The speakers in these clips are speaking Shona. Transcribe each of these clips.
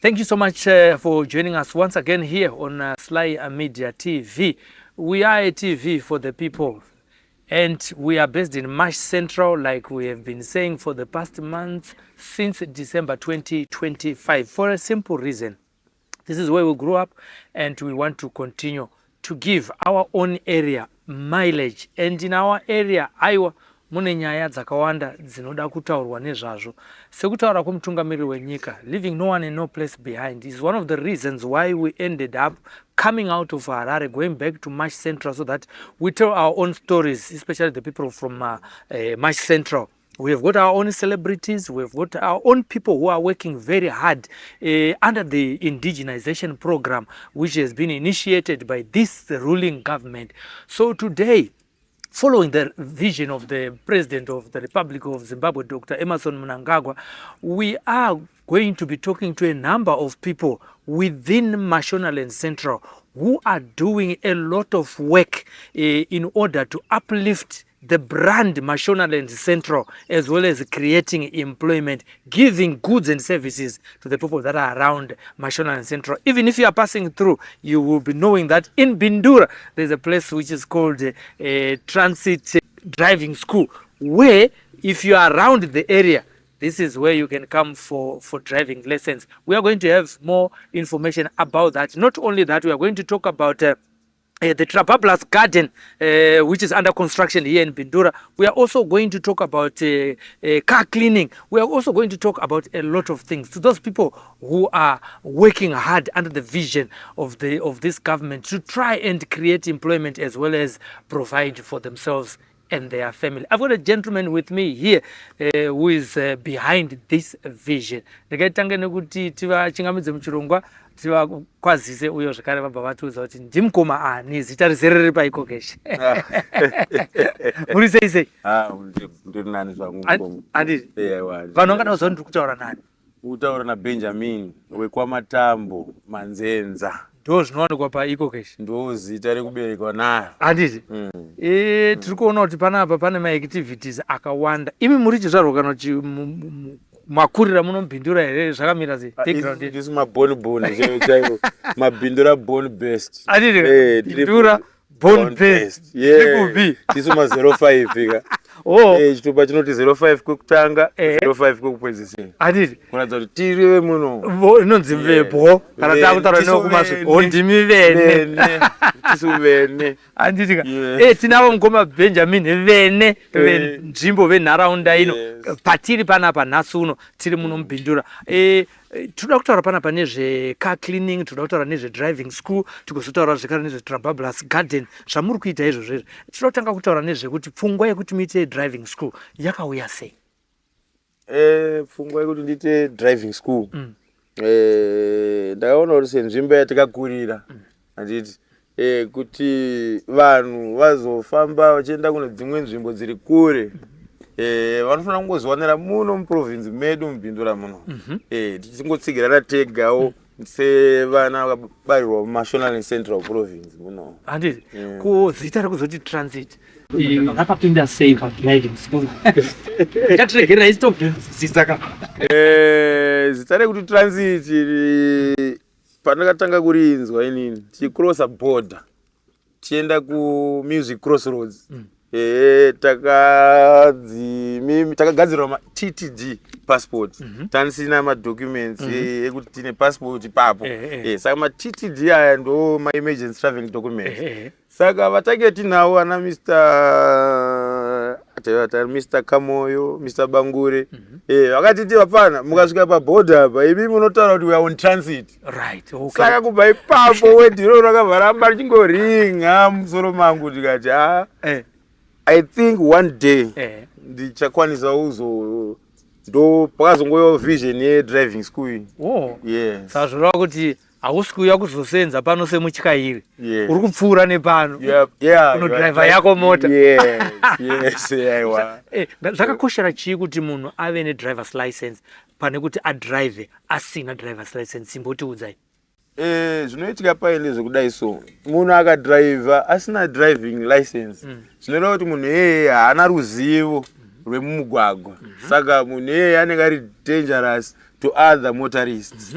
Thank you so much for joining us once again here on Sly Media TV. We are a TV for the people and we are based in Mash Central, like we have been saying for the past months since December 2025, for a simple reason. This is where we grew up and we want to continue to give our own area mileage. And in our area, aiwa, mune nyaya dzakawanda dzinoda kutaurwa nezvazvo. Sekutaura kwemutungamiriri wenyika, leaving no one and no place behind is one of the reasons why we ended up coming out of Harare, going back to Mash Central, so that we tell our own stories, especially the people from Mash Central. We have got our own celebrities, we've got our own people who are working very hard under the indigenization program, which has been initiated by this ruling government. So today, following the vision of the President of the Republic of Zimbabwe, Dr. Emmerson Mnangagwa, we are going to be talking to a number of people within Mashonaland Central who are doing a lot of work in order to uplift the brand Mashonaland Central, as well as creating employment, giving goods and services to the people that are around Mashonaland Central. Even if you are passing through, you will be knowing that in Bindura, there's a place which is called Transit Driving School, where if you are around the area, this is where you can come for driving lessons. We are going to have more information about that. Not only that, we are going to talk about the Trabablas Garden, which is under construction here in Bindura. We are also going to talk about car cleaning. We are also going to talk about a lot of things. To those people who are working hard under the vision of this government to try and create employment as well as provide for themselves and their family. I've got a gentleman with me here who is behind this vision. Ndingatange nekuti tivachingamidze muchirongwa, tivakwazise, uyo zvekare vabva vatiudza kuti ndimukoma ani, zita rizere riri paEcoCash. Muri sei sei? Ah, ndiri nani zvangu. Handiti? Ewa. Vanhu vangada kuziva kuti ndiri kutaura nani. Kutaura naBenjamin wekwaMatambo Manzenza. Ndo zvinowanikwa paEcoCash. Ndo zita rekuberekwa naro. Handiti? Mm. Tiri kuona kuti panapa pane maactivities akawanda. Imi muri chizvarwa kana kuti makurira munoMbindura here? Zvakamira sei, background yedu? Ndisu maborn born chaivo chaivo, maBindura born best. Handiti? Eh, Bindura born best. Yeah. Triple B. Tisu ma05 ka. Oh. Chitupa chinoti 05 kwekutanga, 05 kwekupedzisira, Handiti? kuratidza kuti tiri vemuno. Inonzi vebwo kana takutaura Tisu nekumasvi vene. o ndimi vene. Vene, tisu vene. Handiti ka? Yeah. Tinavo mukoma Benjamin vene venzvimbo, venharaunda ino. Patiri panapa nhasi uno, tiri muno muBindura. Tinoda kutaura panapa nezvecar cleaning, tinoda kutaura nezvedriving school, tigozotaura zvekare nezveTrabablas Garden, zvamuri kuita izvozvo izvo. Tinoda kutanga kutaura nezvekuti pfungwa yekuti muite driving school yakauya sei? Pfungwa yekuti ndiite driving school, ndakaona kuti senzvimbo yatakakurira, handiti, kuti vanhu vazofamba vachienda kune dzimwe nzvimbo dziri kure, vanofanira kungozviwanira muno muprovince medu, muBindura muno, tichingotsigirana tegawo sevana vakabarirwa muMashonaland Central Province muno. Handiti? Ko zita rekuzoti Transit rakapinda sei padriving school? Chatiregerera isitobvunzisisa ka. Zita rekuti Transit pandakatanga kurinzwa inini tichicrossa border tichienda kuMusic Crossroads, takagadzirwa maTTD passport. Tanisina madocuments ekuti tine passport ipapo. Saka maTTD aya ndo maemergency traveling documents. Saka vatange tinawo ana Mr Kamoyo, Mr Bangure, vakatiti, "Vapfana, mukasvika pabhodha apa, imi munotaura kuti we are on transit." Saka kubva ipapo word iro rakabva ramba richingoringa musoro mangu, ndikati, "A, I think one day ndichakwanisa uzo." Ndo pakazongoiwa vision yedriving school iyi. Oh. Yes. Saka zvoreva kuti hausi kuuya kuzosenza pano semutyairi, uri kupfuura nepano unodhiraivha yako mota. Yes, aiwa. Zvakakoshera chii kuti munhu ave nedrivers license pane kuti adhiraivhe asina drivers license? Imbotiudzai. Zvinoitika pai ndezvekudai, so munhu akadhiraivha asina driving license, zvinoreva kuti munhu iyeye haana ruzivo rwemumugwagwa. Saka munhu iyeye anenge ari dangerous to other motorists.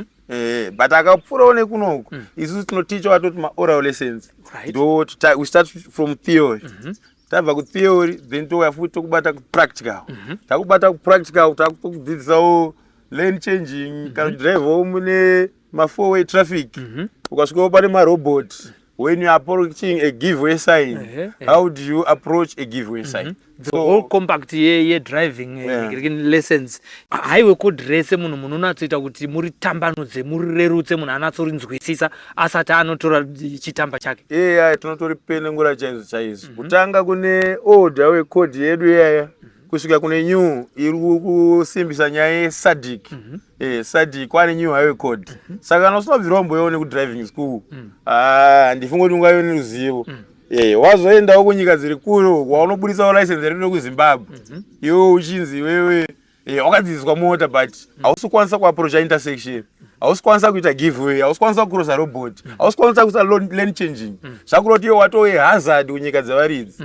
But akapfuurawo nekunoku, isusu tinoticha watoti maoral lessons. Ndo we start from theory. Tabva kutheory, then touya futi tokubata kupractical. Takubata kupractical, takutokudzidzisawo lane changing, kana uchidhiraivhawo mune ma4 way traffic, ukasvikawo pane marobot, when you are approaching a give way sign, how do you approach a give way sign? The whole compact yedriving lessons, highway code rese, munhu munonatsoita kuti muritambanudze, murirerutse, munhu anatsorinzwisisa asati anotora chitamba chake? Iya, tinotoripenengura chaizvo chaizvo, kutanga kune old highway code yedu iyaya kusvika kune new iri kusimbisa nyaya yeSADC. SADC kwane new highway code, saka kana usina kubvira wamboiwo nekudriving school, ah, handifungi kuti ungaive neruzivo. Wazoendawo kunyika dziri kure waunobuditsawo license redu rekuZimbabwe, iwe uchinzi iwewe wakadzidziswa mota, but hausi kukwanisa kuapproacha intersection, hausi kukwanisa kuita give way, hausi kukwanisa kucrossa robot, hausi kukwanisa kuita lane changing, zvakureva kuti iwe watove hazard kunyika dzevaridzi.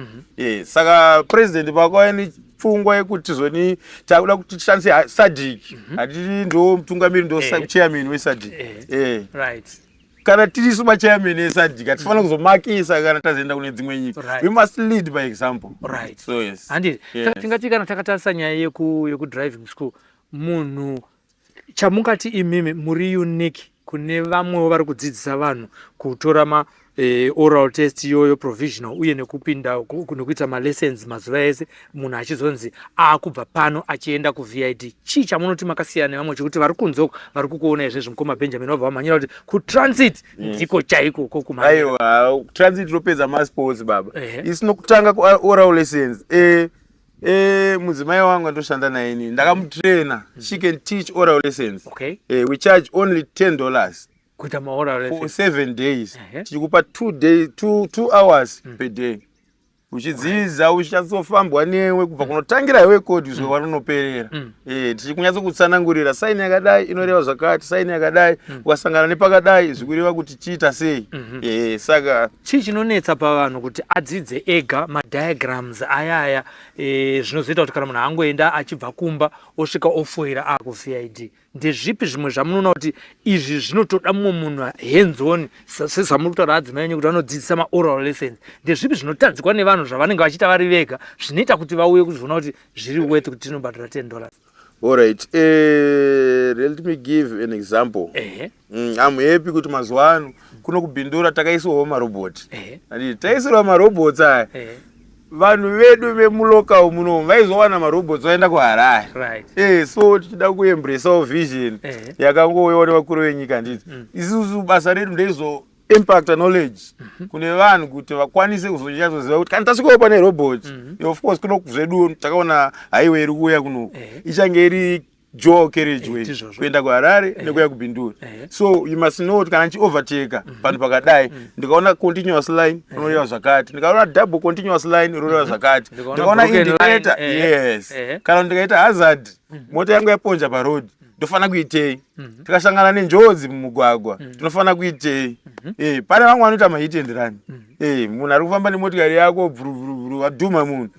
Saka president pakauya nepfungwa yekuti zoni takuda kuti tishandise SADC, hatiti ndo mutungamiri, ndo chairman weSADC. Kana tirisu machairman eSADC, hatifanira kuzomakisa kana tazoenda kune dzimwe nyika. We must lead by example. So yes. Handiti? Yes. Saka tingati kana takatarisa nyaya yekudriving school, munhu chamungati imimi muri unique kune vamwewo vari kudzidzisa vanhu kutora ma oral test iyoyo, provisional, uye nekupinda nekuita malessons mazuva ese, munhu achizonzi aakubva pano achienda kuVID, chii chamunoti makasiyana nevamwe chekuti vari kunze uko vari kukuona izvezvi, mukoma Benjamin, vabva vamhanyira kuti kutransit ndiko chaiko kokumhanyira? Aiwa, transit ropedza masports, baba. Isu nokutanga kuoral lessons, mudzimai wangu andoshanda naye inini ndakamutraina, she can teach oral lessons. We charge only $10 Kuita maoral for lessons. 7 days, tichikupa 2 day, 2 hours per day, uchidzidza, uchinyatsofambwa newe kubva kunotangira highway code kusvika kwarunoperera. Tichikunyatso-kutsanangurira sign yakadai inoreva zvakati, sign yakadai ukasangana nepakadai zvikureva kuti chiita sei. Saka Chii chinonetsa pavanhu kuti adzidze ega madiagrams ayaya, zvinozoita kuti kana munhu angoenda achibva kumba osvika ofoira akuVID? Ndezvipi zvimwe zvamunoona kuti izvi zvinotoda mumwe munhu hands on, sezvamuri kutaura adzimai enyu kuti vanodzidzisa maoral lessons? Ndezvipi zvinotadzikwa nevanhu zvavanenge vachiita vari vega zvinoita kuti vauye kuzviona kuti zviri worth kuti tinobhadhara $10? Alright, let me give an example. I'm happy kuti mazuva ano kuno kuBindura takaiswawo marobot. Handiti taisirwa marobots aya? Vanhu vedu vemulocal muno vaizowana marobots vaenda kuHarare. So tichida kuembracewo vision yakangouyawo nevakuru venyika, handiti? Isusu basa redu ndeizo impacta knowledge kune vanhu kuti vakwanise kuzonyatsoziva kuti kana tasvikawo pane robot. Of course kuno zvedu takaona highway iri kuuya kunoku, ichange iri dual carriageway kuenda kuHarare nekuya kuBindura. So you must know kuti kana ndichiovertaka panhu pakadai, ndikaona continuous line rinoreva zvakati, ndikaona double continuous line rinoreva zvakati, Ndikaona ndikaona broken line, indicator, yes, kana ndikaita hazard, mota yangu yaponja paroad, ndofana kuitei? Tikasangana nenjodzi mumugwagwa, tinofana kuitei? Pane vamwe vanoita mahit and run. Munhu ari kufamba nemotikari yako, bvuruvuruvuru, wadhuma munhu,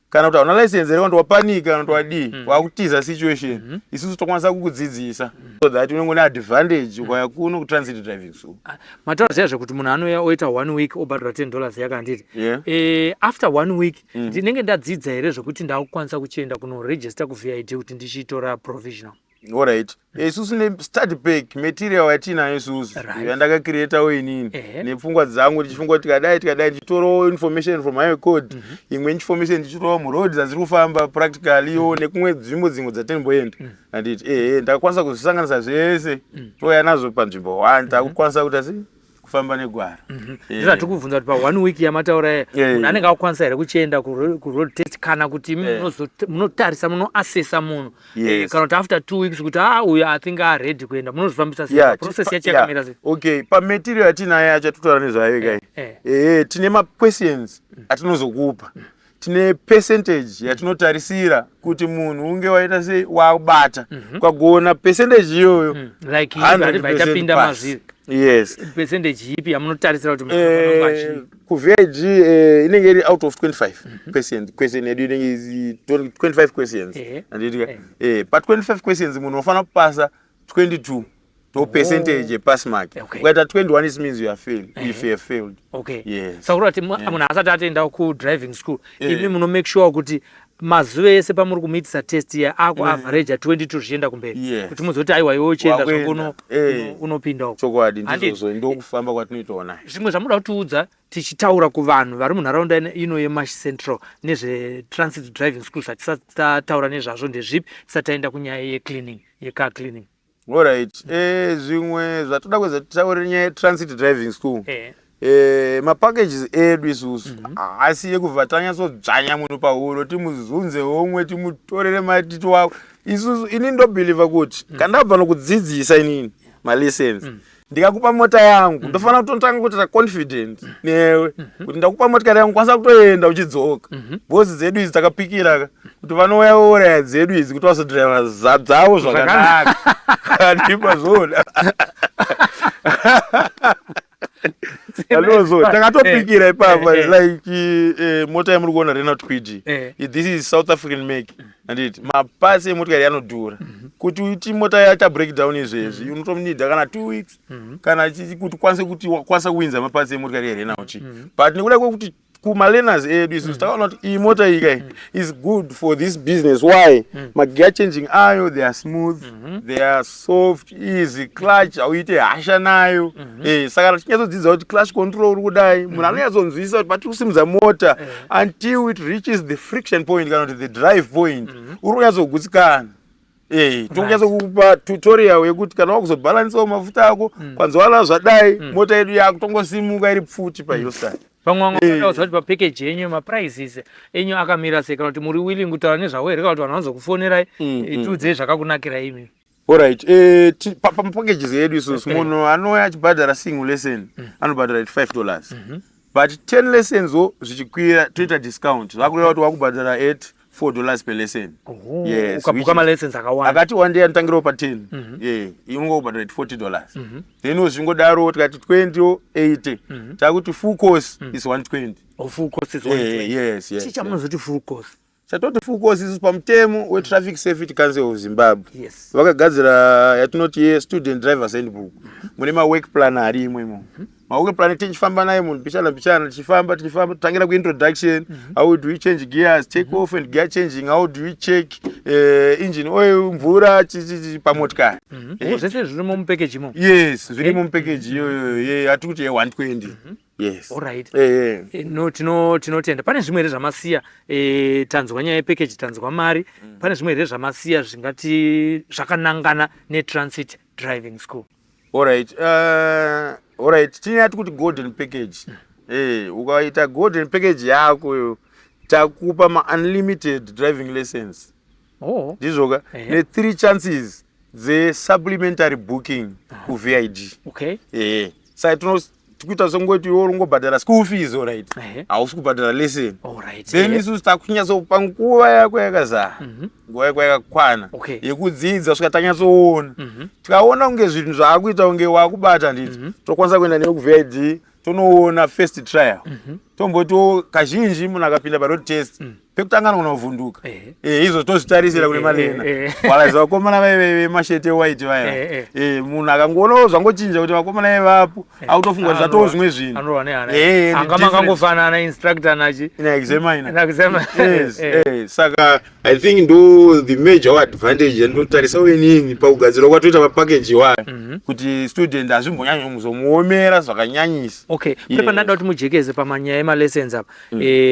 kana kuti hauna license here, kana kuti wapanika, kana kuti wadii, wakutiza situation. Isusu tokwanisa kukudzidzisa so that unenge une advantage ukauya kuno kutransit driving school. Ah, mataura zviya zvekuti munhu anouya oita one week obhadhara $10 yake, handiti? Yeah. After one week ndinenge ndadzidza here zvekuti ndakukwanisa kuchienda kunoregister kuVID kuti ndichitora provisional? Alright, isusu nestudy pack material yatinayo isusu, yandakacreatawo inini nepfungwa dzangu, ndichifunga kuti tikadai, tikadai, ndichitorawo information from highway code, imwe information ndichitorawo muroad dzadziri kufamba practically iwo nekumwe nzvimbo dzimwe dzatinimboenda, handiti? Ehe, ndakakwanisa kuzvisanganisa zvese, touya nazvo panzvimbo one, takukwanisa kuita sei, kufamba negwara. Ndizvatiri kubvunza kuti pa one week yamataura iya, munhu anenge akukwanisa here kuchienda kuroad test, kana kuti imi munotarisa, munoasesa munhu, kana kuti after 2 weeks kuti a uyu I think aready kuenda? Munozvifambisa sei? Process yacho yakamira sei? Okay, pamaterial yatinayo yachatotaura nezvayo kai, ehe, tine maquestions atinozokupa, tine percentage yatinotarisira kuti munhu unge waita sei, wabata. Ukagona percentage iyoyo, Like ipi itapinda 100% pass. Mazviri? Yes. Percentage ipi yamunotarisira kuti munhu anenge KuVID inenge iri out of 25 questions. Question yedu inenge iri 25 questions, handitika? Pa 25 questions munhu unofanira kupasa 22. To percentage yepass mark. Ukaita 21, it means you are failed, if you have failed. Yes. Saka kureva kuti munhu asati atoenda kudriving school, imi muno make sure kuti mazuva ese pamuri kumuitisa test iya akuavhareja 22 zvichienda kumberi, kuti muzoti aiwa, iwe uchienda Wakuenda. zvako unopinda uko. Chokwadi. Handiti? Ndizvozvo, ndokufamba kwatinoitawo nayo. Zvimwe zvamuda kutiudza tichitaura kuvanhu vari munharaunda ino yeMash Central nezvetransit driving schools hatisati tataura nezvazvo ndezvipi, tisati taenda kunyaya yecleaning, yecar cleaning? Alright, zvimwe zvatoda kuedza titaure nyaya yetransit driving school. Mapackages edu isusu haasi ekubva tanyatsodzvanya munhu pahuro, timuzunze homwe, timutorere matiti wako. Isusu, ini ndobhilivha kuti kana ndabva nokudzidzisa inini malessons, ndikakupa mota yangu, ndofanira kutotanga kuita confident newe kuti ndakupa motikari yangu, kwanisa kutoenda uchidzoka, because dzedu idzi takapikira ka kuti vanouya vouraya dzedu idzi kuti vazodhiraivha dzavo zvakanaka. Handipa zvoona Alonso, takatopikira ipapa. Like mota yamuri kuona, Renault Kwid, this is South African make, anditi? Maparts emotikari yanodhura. Kuti uiti mota yaita breakdown izvezvi, unotomunidha kana 2 weeks kana kuti ukwanise kuti wakwanisa kuwinza maparts emotikari yeRenault. But nekuda kwekuti kumalearners edu isusu takaona kuti iyi mota iyi kai is good for this business. Why? Magear changing ayo, they are smooth, they are soft, easy clutch, hauite hasha nayo. Saka tichinyatsodzidza kuti clutch control uri kudai, munhu anonyatsonzwisisa kuti patiri kusimudza mota until it reaches the friction point kana kuti the drive point, uri kunyatsogutsikana. Tokunyatsokupa tutorial yekuti kana wakuzobhalansisawo mafuta ako, kwanzwana zvadai, mota yedu yakutongosimuka iri pfuti pahillside. Vamwe vamwe vanoda kuziva kuti papackage yenyu maprices enyu akamira sei, kana kuti muri willing kutaura nezvavo here, kana kuti vanhu vanozokufonerai. Tiudzei zvakakunakira imi. Alright, pamapackages edu isusu, munhu anouya achibhadhara single lesson anobhadhara $5, but 10 lessons wo zvichikwira toita discount, zvakureva kuti wakubhadhara at $4 per lesson. Yes, Ukabhuka malessons akawanda. Akati wandei, anotangirawo pa10, yeah, inonga kubhadhara at $40. Then zvingodaro, tikati 20, 80, takuti full course is 120. Oh, full course is 120. Yes. Chii chamunozoti full course? Chatoti full course isusu pamutemo weTraffic Safety Council of Zimbabwe, vakagadzira yatinoti yestudent drivers handbook, mune mawork plan ari imwe imo. Mawork plan tichifamba naye munhu pichana pichana, tichifamba tichifamba, tangira kuintroduction, how do we change gears, take off and gear changing, how do we check engine oil, mvura, pamotikari. Oh, zvese zvirimo mupackage imo? Yes, zvirimo mupackage iyoyo yatiri kuti ye120, yes. Alright. Eh. No, tinotenda. Pane zvimwe here zvamasiya? Tanzwa nyaya yepackage, tanzwa mari. Pane zvimwe here zvamasiya zvingati zvakanangana netransit driving school? Alright, tinyati kuti golden package. Ukaita golden package yako yo, takupa ma-unlimited driving lessons. Ndizvoka? Ne3 chances dzesupplementary booking kuVID. Saka tikuita songoti iwe ungobhadhara school fees, alright, hausi kubhadhara lesson. Then isusu takunyatsokupa nguva yako yakazara, nguva yako yakakwana yekudzidza kusvika tanyatsoona. Tikaona kunge zvinhu zvaakuita kunge wakubata, nditi tokwanisa kuenda newe kuVID, tonoona first trial. Tombotiwo kazhinji munhu akapinda paroad test pekutanga anogona kuvhunduka. Izvo tozvitarisira kune malearner. Walazi vakomana vaive vemashete white vaya. Munhu akangoonawo zvangochinja kuti vakomana ivapo, akutofunga kuti zvatoo zvimwe zvinhu. Anorwa nehana. And Anga different. makangofanana instructor nachi Naexaminer. Naexaminer. Yes. Saka I think ndo the major advantage yandinotarisawo inini pakugadzirwa kwatoita mapackage iwayo, kuti student hazvimbonyanyomuzomuomera zvakanyanyisa. Okay, yes. Pandada kuti mujekeze pamanyaya emalessons apa,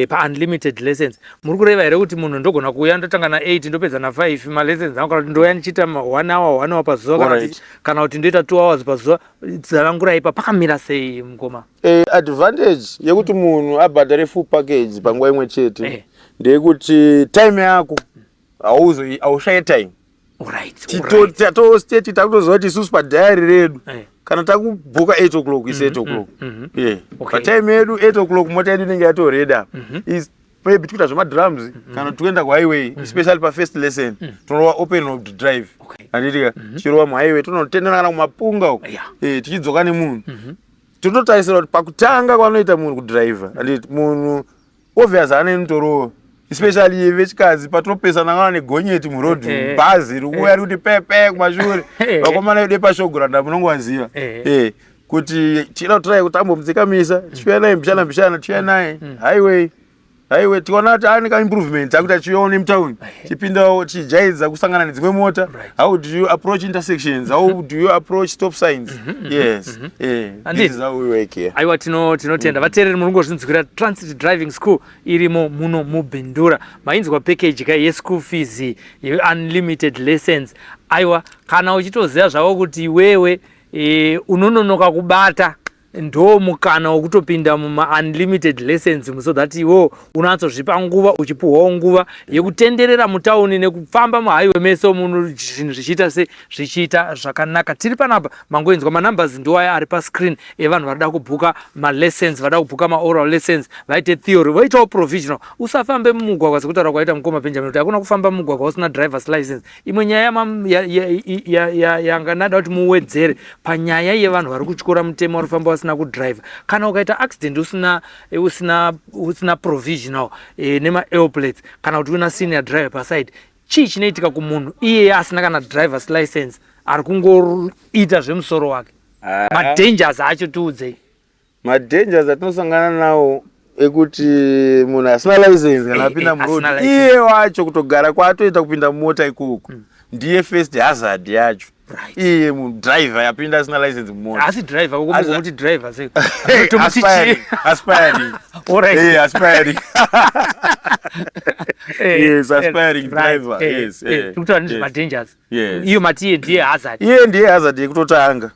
paunlimited lessons, muri kureva here kuti munhu ndogona kuuya ndotanga na8 ndopedza na5 malessons angu, kana kuti ndouya ndichiita 1 hour 1 hour pazuva, kana kuti ndoita 2 hours pazuva? Tsanangurai pa pakamira sei, mukoma. Advantage yekuti munhu abhadhare full package panguva imwe chete ndeyekuti time yako haushaye time. Tatosteti takutoziva kuti isusu padiary redu, kana takubhuka 8 o'clock is 8 o'clock. Yeah. Patime yedu 8 o'clock mota yedu inenge yatoredi apa. Is maybe tikuita zvemadrums kana tikuenda kuhighway, especially pafirst lesson tinorova open road drive, handitika? Tichirova muhighway, tonotendana kana kumapunga uko. Tichidzoka nemunhu, tinototarisira kuti pakutanga kwanoita munhu kudhiraivha, handiti munhu obvious haane mutorova. Especially vechikadzi, patinopesana kana negonyeti muroad, bhazi rikuuya rikuti pepe kumashure, vakomana vedu vepashoguranda munongovaziva, kuti tinoda kutry kuti ambomudzikamisa, tichiuya naye mbichana mbichana, tichiuya naye highway highway, tiona kuti ane kaimprovement akuti achiuyawo nemutauni, chipindawo tichijaidza kusangana nedzimwe mota. How do you approach intersections? How do you approach stop signs? Yes, Handiti? this is how we work here. Aiwa, tinotenda vateereri. Muri kungozvinzwira, Transit Driving School irimo muno muBindura. Mainzwa package ka yeschool fees, yeunlimited lessons. Aiwa, kana uchitoziva zvavo kuti iwewe unononoka kubata, ndo mukana wekutopinda muma-unlimited lessons, so that iwewo unonatsozvipa nguva, uchipuhwawo nguva yekutenderera mutauni nekufamba muhighway mese muno, zvinhu zvichiita se zvichiita zvakanaka. Tiri panapa, mangoinzwa manumbers ndiwaya ari pascreen evanhu varida kubhuka malessons, varida kubhuka maoral lessons, vaite theory, voitawo provisional. Usafambe mumugwagwa, sekutaura kwaita mukoma Benjamin kuti hakuna kufamba mumugwagwa usina drivers license. Imwe nyaya yanga ndada kuti muwedzere panyaya yevanhu vari kutyora mutemo, vari kufamba vasina kudhiraivha. Kana ukaita accident usina provisional nema-L plates, kana kuti una senior driver paside, chii chinoitika kumunhu iyeye asina kana drivers license, ari kungoita zvemusoro wake? Madangers acho tiudzei. Madangers atinosangana nawo ekuti munhu asina license kana apinda muroad, asina license. Iye wacho kutogara kwaatoita kupinda mumota ikoko ndiye first hazard yacho. Iye mudriver yapinda asina license mumota. Asi driver kuti driver sei? Aspiring, aspiring. Alright. Aspiring. Yes, aspiring driver. Yes, Tikutaura nezvemadangers. Iyo matiye ndiye hazard. Iye ndiye hazard yekutotanga.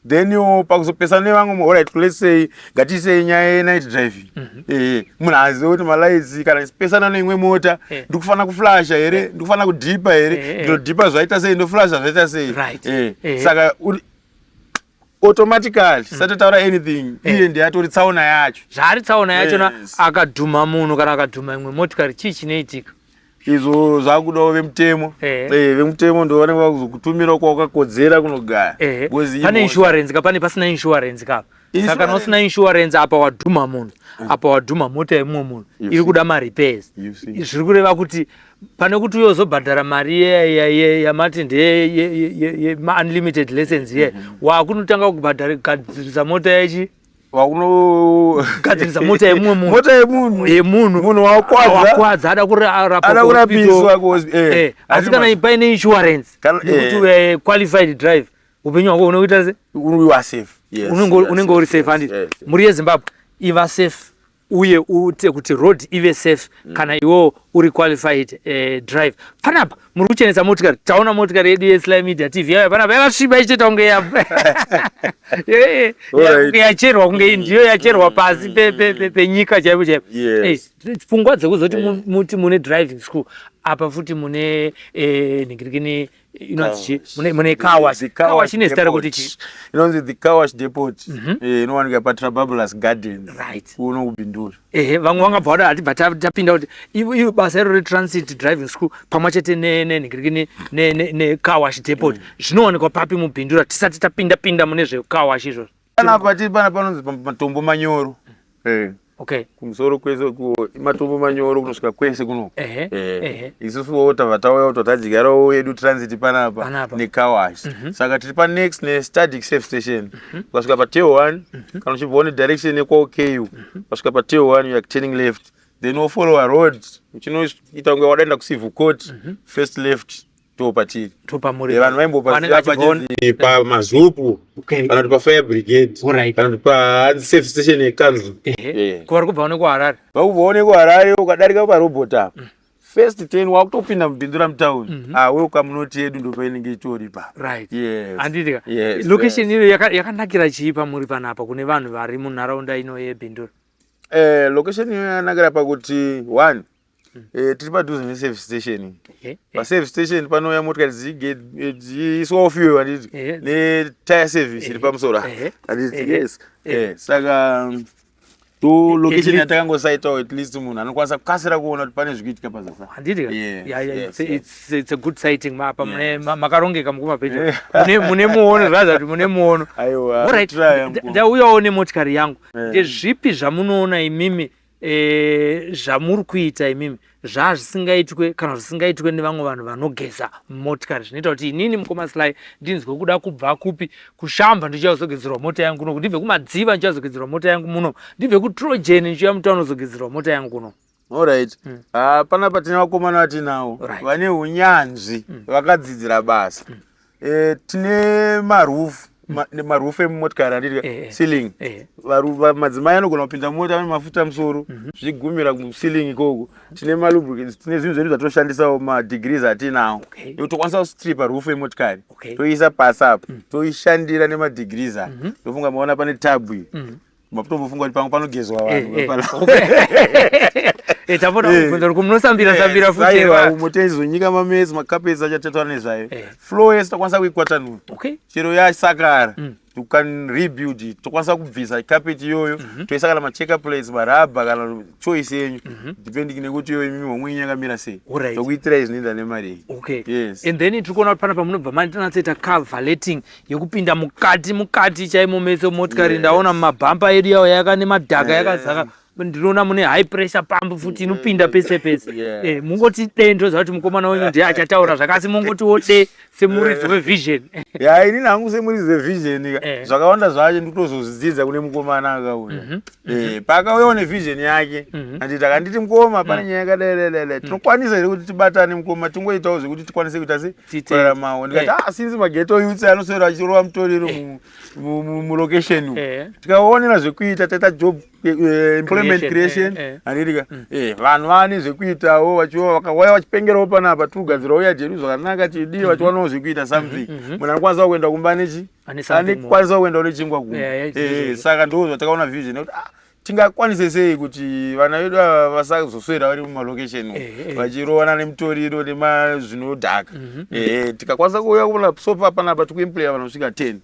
Then yo pakuzopesana nevamwe, alright, let's say ngatisei nyaya yenight driving. Munhu azive kuti malights, kana ndipesana neimwe mota, ndikufanira kuflasha here, ndikufanira kudhipa here, ndinodhipa zvaita sei, ndoflasha zvaita sei? Saka automatically satotaura anything, iye ndiye atori tsaona yacho. Zvaari tsaona yachona. Akadhuma munhu kana akadhuma imwe motikari, chii chinoitika? Izvo zvakudawo vemutemo. Vemutemo ndo vanenge vakuzokutumira kwawakakodzera kunogara. Because Pane insurance ka, pane pasina insurance ka. Saka kana usina insurance, apa wadhuma munhu, apa wadhuma mota yemumwe munhu You iri see. kuda marepairs, You see. zviri kureva kuti pane kuti uyozobhadhara mari yamati ndeyemaunlimited lessons iye, wakunotanga kubhadhara kugadzirisa mota yechi Wakuno Gadzirisa mota yemumwe munhu. Mota yemunhu. Yemunhu. Munhu wakwadza. Wakwadza, ada kurapwa Ada kuhospital. kurapiswa Asi kana paine insurance nekuti uye qualified driver, upenyu hwako unoita se You are safe, yes. Unenge uri safe, handiti? Yes. Mhuri yeZimbabwe, iva safe uye uite kuti road ive safe kana iwewo uri qualified driver. Panapa muri kuchenesa motikari. Taona motikari yedu yeSly Media TV yauya panapa yakasviba, ichitoita kunge kunge yacherwa, kunge ndiyo yacherwa pasi penyika chaipo chaipo. Pfungwa dzekuzoti muti mune driving school, apa futi mune nhingirikini inonzi chii, mune car wash. The Car wash ine zita rekuti Depot. chii? Inonzi the Car Wash Depot. Inowanika paTrabablas Gardens, kuno kuBindura. Ehe, vamwe vangabva vada hatibva tapinda kuti ivo basa iro reTransit Driving School pamwe chete nenhingirikini necar wash depot zvinowanikwa papi muBindura, tisati tapinda pinda mune zvecar wash izvozvo? Panapa tiri pana panonzi Matombo Manyoro. Kumusoro kwese matombo manyoro kunosvika kwese kuno. Isusuwo tabva tauya kuti tadyarawo yedu transit panapa Panapa. necar wash. Saka tiri panext neStatic Safe Station. Ukasvika patel 1, kana uchibvawo nedirection yekwaOKU, ukasvika patel 1, you are turning left, then wofollowa road uchinoita kunge wadaenda kucivil court, first left, ndo patiri. Topamuri. Vanhu Vanenge vaimbopaziva pachinzi pamazupu kana kuti pafire brigade kana kuti pasafe station yekanzuru. Kuvari kubva nekuHarare. Vakubvawo nekuHarare, ukadarika parobot apa, first 10, wakutopinda muBindura mutauni. Ah, welcome note yedu ndo painenge itori pa. Right, handitika? Yes. Location ino yakanakira chii pamuri panapa kune vanhu vari munharaunda ino yeBindura? Location iyo yakanakira pakuti one, tiri padhuze nesafe station. Pasafe station panouya motikari dziiswawo fuel, handiti? Netire service iri pamusoro apa, handiti? Yes. Saka to location yatakangosaitawo, at least munhu anokwanisa kukasira kuona kuti pane zvikuitika pazasa. Handitika? Yes. Yeah, it's a good sighting. Apa mune makarongeka mukuma pecho, mune muono, zvaza kuti mune muono. Aiwa, Alright, try yangu. Ndauyawo nemotikari yangu. Ndezvipi zvamunoona imimi? Zvamuri kuita imimi zvazvisingaitwe kana zvisingaitwe nevamwe vanhu vanogeza motikari, zvinoita kuti inini mukoma Sly ndinzwe kuda kubva kupi, kuShamva ndichiuya kuzogezerwa mota yangu kuno, ndibve kuMadziva ndichiuya kuzogezerwa mota yangu muno, ndibve kuTrojan ndichiuya mutauni kuzogezerwa mota yangu kuno. Alright. Ah, panapa tine vakomana vatinawo vane unyanzvi, vakadzidzira basa. Tine maroof, maroof emumotikari, handiti? Ceiling. Madzimai anogona kupinda mumota ane mafuta musoro, zvichigumira kuceiling ikoko. Tine malubricants, tine zvinhu zvedu zvatoshandisawo, madegrees atinawo ekuti tokwanisa kustripa roof yemotikari, toiisa pasi apa, toishandira nemadegrees aya. Ndofunga maona pane tub iyi, matombofunga kuti pamwe panogezwa vanhu. Tapota kubvunza kuti munosambira sambira futi? Aiwa, umo teizonyika mamets, macarpets achatataura nezvayo. Floor yese tokwanisa kuikwatanura. Chero yasakara, you can rebuild it. Tokwanisa kubvisa carpet iyoyo, toisa kana machecker plates, marabha, kana choice yenyu, depending nekuti iyo imimi homwe yenyu yakamira sei. Tokuitirai zvinoenda nemari iyi. Yes. And then tiri kuona kuti panapa munobva manatsoita car valeting yekupinda mukati mukati chaimo mese motikari. Ndaona mumabhampa edu yawo yaka nemadhaka yakazara. Ndinoona mune high pressure pump futi inopinda pese pese. Mungoti de, ndoziva kuti mukomana wenyu ndiye achataura zvakasi, mungotiwo de semuridzi wevision. Ya, inini hangu semuridzi wevision ka, zvakawanda zvacho ndikutozozvidzidza kune mukomana akauya. Paakauyawo nevision yake, anditi akanditi, "Mukoma, pane nyaya yakadai dai dai dai, tinokwanisa here kuti tibatane, mukoma, tingoitawo zvekuti tikwanise kuita se kuraramawo?" Ndikati, "Ah, since maghetto youths anoswera achirova mutoriro mulocation umu, tikaonera zvekuita, taita job employment Creation, creation, handiti ka? Vanhu vane zvekuitawo, vachiwa vakauya vachipengerawo panapa, tiri kugadzirawo yadhi yedu zvakanaka, tidii, vachiwanawo zvekuita something. Munhu anokwanisa kuenda kumba nechi Ane something more. Anokwanisa kuenda nechingwa kumba." Izvozvo. Saka ndo zvatakaona vision yekuti, ah, tingakwanise sei kuti vana vedu ava vasazoswera vari mumalokesheni umu, vachirovana nemutoriro nemazvinodhaka. Tikakwanisa kuuya kuna sofa panapa, tikuemploya vanosvika 10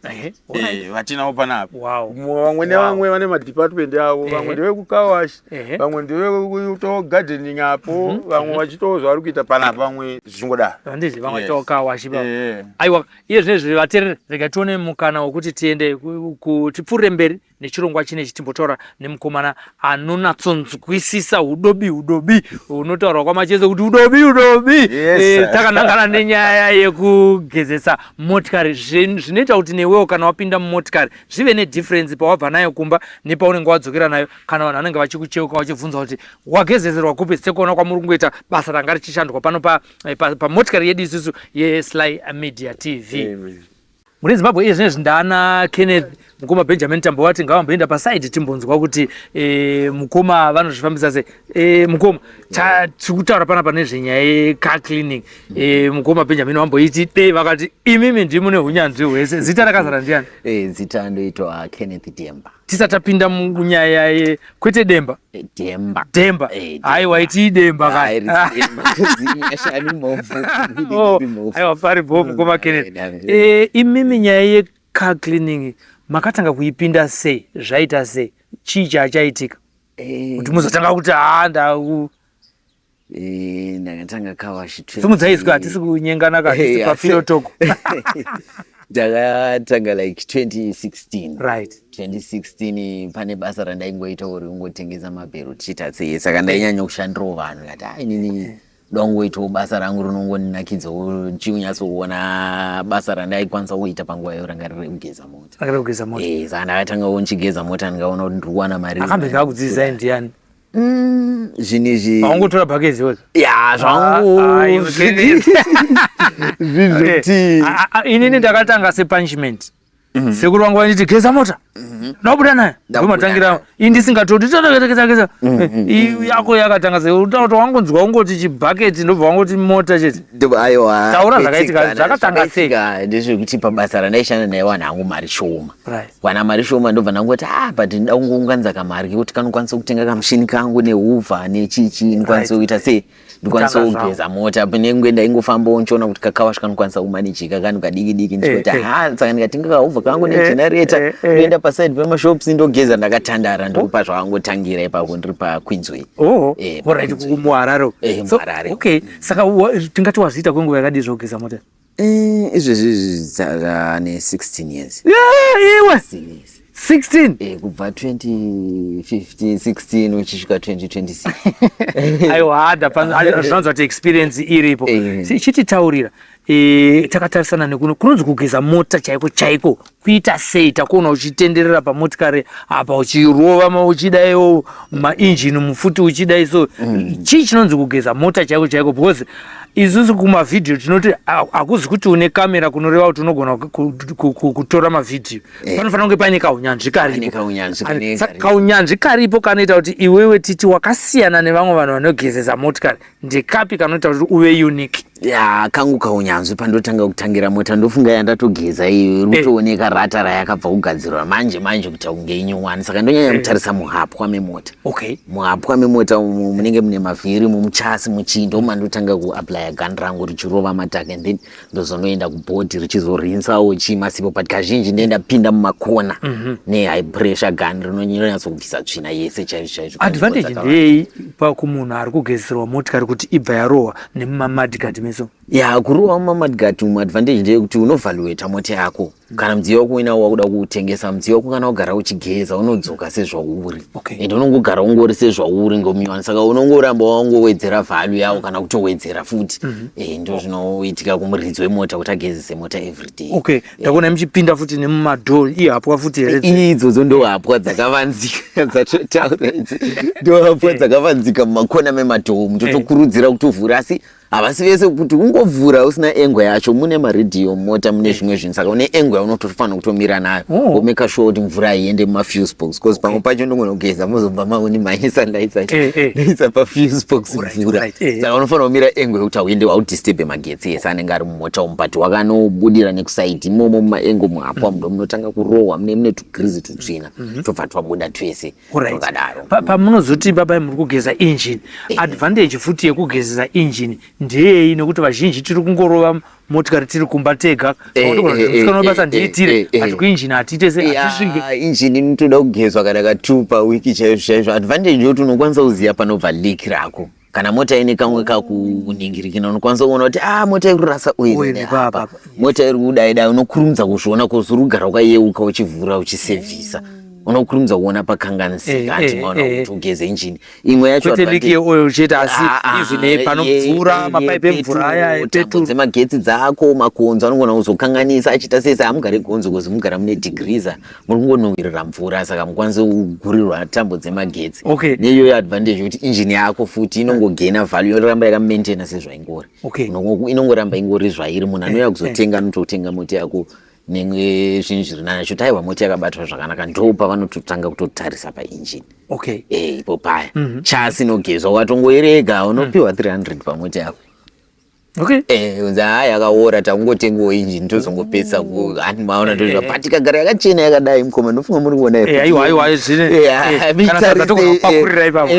vatinawo panapa. Vamwe nevamwe vane madepartment avo, vamwe ndevekucarwash, vamwe ndevekuitawo gardening apo, vamwe vachitawo zvavari kuita panapa, vamwe zvichingodaro. Handiti vamwe vachitawo carwash ipapo? Aiwa, iye zvinezvi vateereri, rega tione mukana wekuti tiende tipfuurire mberi nechirongwa chinechi, timbotaura nemukomana anonatsonzwisisa udobi udobi hunotaurwa kwaMacheso kuti udobi udobi. Takanangana nenyaya yekugezesa motikari, zvinoita kuti newewo kana wapinda mumotikari zvive nedifference pawabva nayo kumba nepaunenge wadzokera nayo, kana vanhu vanenge vachikucheuka vachibvunza kuti wagezezerwa kupi, sekuona kwamuri kungoita basa ranga richishandwa pano pamotikari yedu isusu yeSly Media TV. Amen. Mune Zimbabwe, iye zvinezvi ndaana Kenneth, mukoma Benjamin Tambowati ngavamboenda paside, timbonzwa kuti mukoma vanozvifambisa sei. Mukoma, tiri kutaura panapa nezvenyaya yecar cleaning. Mukoma Benjamin vamboiti de vakati imimi ndimune unyanzvi hwese. Zita rakazara ndiani? Zita ndoitwa Kenneth Demba. Tisati tapinda munyaya ye, kwete Demba? Demba. Demba. Demba. Aiwa, itii Demba. Hai, kani. risi Demba. Zinyashani mofu. Oh, Mofu. aiwa, paripo mukoma Kenneth. Imimi nyaya yecar cleaning makatanga kuipinda sei? Zvaita sei? Chii chachaitika kuti muzotanga kuti haa, ndau Ndakatanga carwash. Simudzai izwi, hatisi kunyengana ka, hatisi papillow talk. Ndakatanga like 2016. 2016 pane basa randaingoita uri kungotengesa mabhero, tichiita sei, saka ndainyanya kushandirawo vanhu. Kati, "Ah, inini dongoitawo basa rangu rinongonakidzawo." Chiunyatsokuona basa randaikwanisa kuita panguva iyo ranga riri rekugeza mota. Akada kugeza mota. Saka ndakatangawo ndichigeza mota, ndikaona kuti ndiri kuwana mari. Akambenge akudzidzisai ndiani? Zvinhu izvi Waungotora bhakezi wega? Ya, zvangu Ah, iwe Kenneth. zvinhu zvekuti Inini ndakatanga sepunishment. Sekuru vangu vanditi, "Geza mota, ndabuda nayo." Ndabuda. Ndomatangira ini ndisingatoti geza geza. Yako yakatanga sei? Utaura wangonzwa ungoti chibhaketi, ndobva wangoti mota chete. Aiwa. Taura zvakaitika, zvakatanga sei? Zvakaitika ndezvekuti pabasa randaishanda ndaiwana hangu mari shoma. Wana mari shoma, ndobva ndangoti, "Ah, but ndida kungounganidza kamari kekuti kanokwanisa kutenga kamushini kangu nehuvha nechichi, ndikwanise kuita sei, ndikwanise Kutanga kugeza mota." Pane ndaingofambawo ndichiona kuti kacarwash kanokwanisa kumanejika kanhu kadiki diki, ndichikuti, "Ha, saka ndikatenga kahoover kangu negenerator, ndoenda paside pemashops, ndogeza ndakatandara." Ndopa zvakangotangira ipapo, ndiri paQueensway. Oh, alright, paQueensway. Muharare. So, muHarare. Okay, saka tingati wazviita kwenguva yakadii zvokugeza mota? Izvezvi zvane 16 years. Yeah, iwe. 16 years. 16? Kubva 2015 16 uchisvika 2026. Aiwa, hada zvinonzi kuti experience iripo. Chititaurira, takatarisana nekuno kunonzi kugeza mota chaiko chaiko kuita sei? Takuona uchitenderera pamotikari apa, uchirova, uchidaiwo mainjini mufuti, uchidai so. Chii chinonzi kugeza mota chaiko chaiko? Because isusu kumavhidhiyo tinoti hakuzi kuti une kamera kunoreva kuti unogona kutora mavhidhiyo. Panofanira kunge paine kaunyanzvi Paine karipo. kaunyanzvi kanenge Saka karipo. Kaunyanzvi karipo kanoita kuti iwewe titi wakasiyana nevamwe vanhu vanogezesa motikari ndekapi kanoita kuti uve unique? Ya, kangu kaunyanzvi, pandotanga kutangira mota, ndofunga yandatogeza iyi iri kutooneka rata rayakabva kugadzirwa manje manje kuita kunge inyowani. Saka ndonyanya kutarisa muhapwa memota. Muhapwa memota umu munenge mune mavhiri, mumuchasi, muchii, ndomandotanga kuapplya gun rangu richirova mataka, and then ndozonoenda kubhodhi richizorinsawo chii masipo. But kazhinji ndenda pinda mumakona nehigh pressure gun rinonyatsokubvisa tsvina yese chaizvo chaizvo. Advantage ndeyei pakumunhu ari kugezerwa motikari kuti ibva yarohwa nemumamudguard meso? Ya, kurohwa mumamudguard umu, advantage ndeyekuti unovaluata mota yako. Kana mudziyo wako uinawo wakuda kuutengesa, mudziyo wako kana ugara uchigeza unodzoka sezvauri. Ende unongogara ungori sezvauri ngomunyowani, saka unongoramba wangowedzera value yawo kana kutowedzera futi. Ndo zvinoitika kumuridzi wemota kuti agezese mota everyday. Okay, ndakuona muchipinda futi nemumadhoo, ihapwa futi here? Idzodzo ndo hapwa dzakavanzika dzatotaura idzi, ndo hapwa dzakavanzika mumakona memadhoo. Mutotokurudzira kutovhura, asi havasi vese kuti ungovhura usina angle yacho. Mune maredhiyo mota, mune zvimwe zvinhu, saka une angle yaunotofanira kutomira nayo. Womeka sure kuti mvura haiende mumafuse box, because pamwe pacho ndogona kugeza muzobva maunimhanyisa, ndaisa ndaisa pafuse box mvura. Saka unofanira kumira angle yekuti hauende, haudisturbe magetsi ese anenge ari mumota umu, but wakanobudira nekusaidi imomo mumaangle muhapwa mundo munotanga kurohwa, mune tugirizi tutsvina tobva twabuda twese. Twakadaro. Pamunozoti babai muri kugeza engine, advantage futi yekugezesa engine ndeyei? Nekuti vazhinji tiri kungorova motikari tiri kumba tega. Musikana basa ndiitire, but kuinjini hatiite se hatisvike. Ya, injini inotoda kugezwa kana ka2 pawiki chaizvo chaizvo. Advantage yekuti unokwanisa kuziva panobva leak rako. Kana mota ine kamwe kakuningirikina, unokwanisa kuona kuti, ah, mota iri kurasa oil Oil neapa, ipapa. Mota iri kudai dai, unokurumidza kuzviona kozi uri kugara wakayeuka uchivhura uchisevhisa, unokurumidza kuona pakanganisika. Ati maona kuti ugeze injini imwe yacho Kwete leak yeoil chete, asi Ah, ah, even panopfuura mapaipi emvura aya tambo epeturu. Dzemagetsi dzako, makonzo anogona kuzokanganisa achiita sei. Hamugare gonzo kuzi mugara mune degreaser, muri kungonhuhwirira mvura, saka mukwanise kugurirwa tambo dzemagetsi. Neiyoyo advantage yekuti injini yako futi inongogena value, yoramba yakamaintaina sezvaingori. Inongoramba ingori zvairi. Munhu anouya kuzotenga anototenga mota yako nezvinhu zviri nani, achoti, "Aiwa, mota yakabatwa zvakanaka." Ndo pavanototanga kutotarisa painjini. Ipo paya chasi inogezwa, ukatongoirega unopiwa 300 pamota yako. Unzi, "Ha, yakaora, tangotengawo injini tozongopesa." Hani maona ndozva, but ikagara yakachena yakadai, mukoma, ndofunga muri kuona. Aiwa, aiwa, zvine kana sadza togona kupakurira ipapo.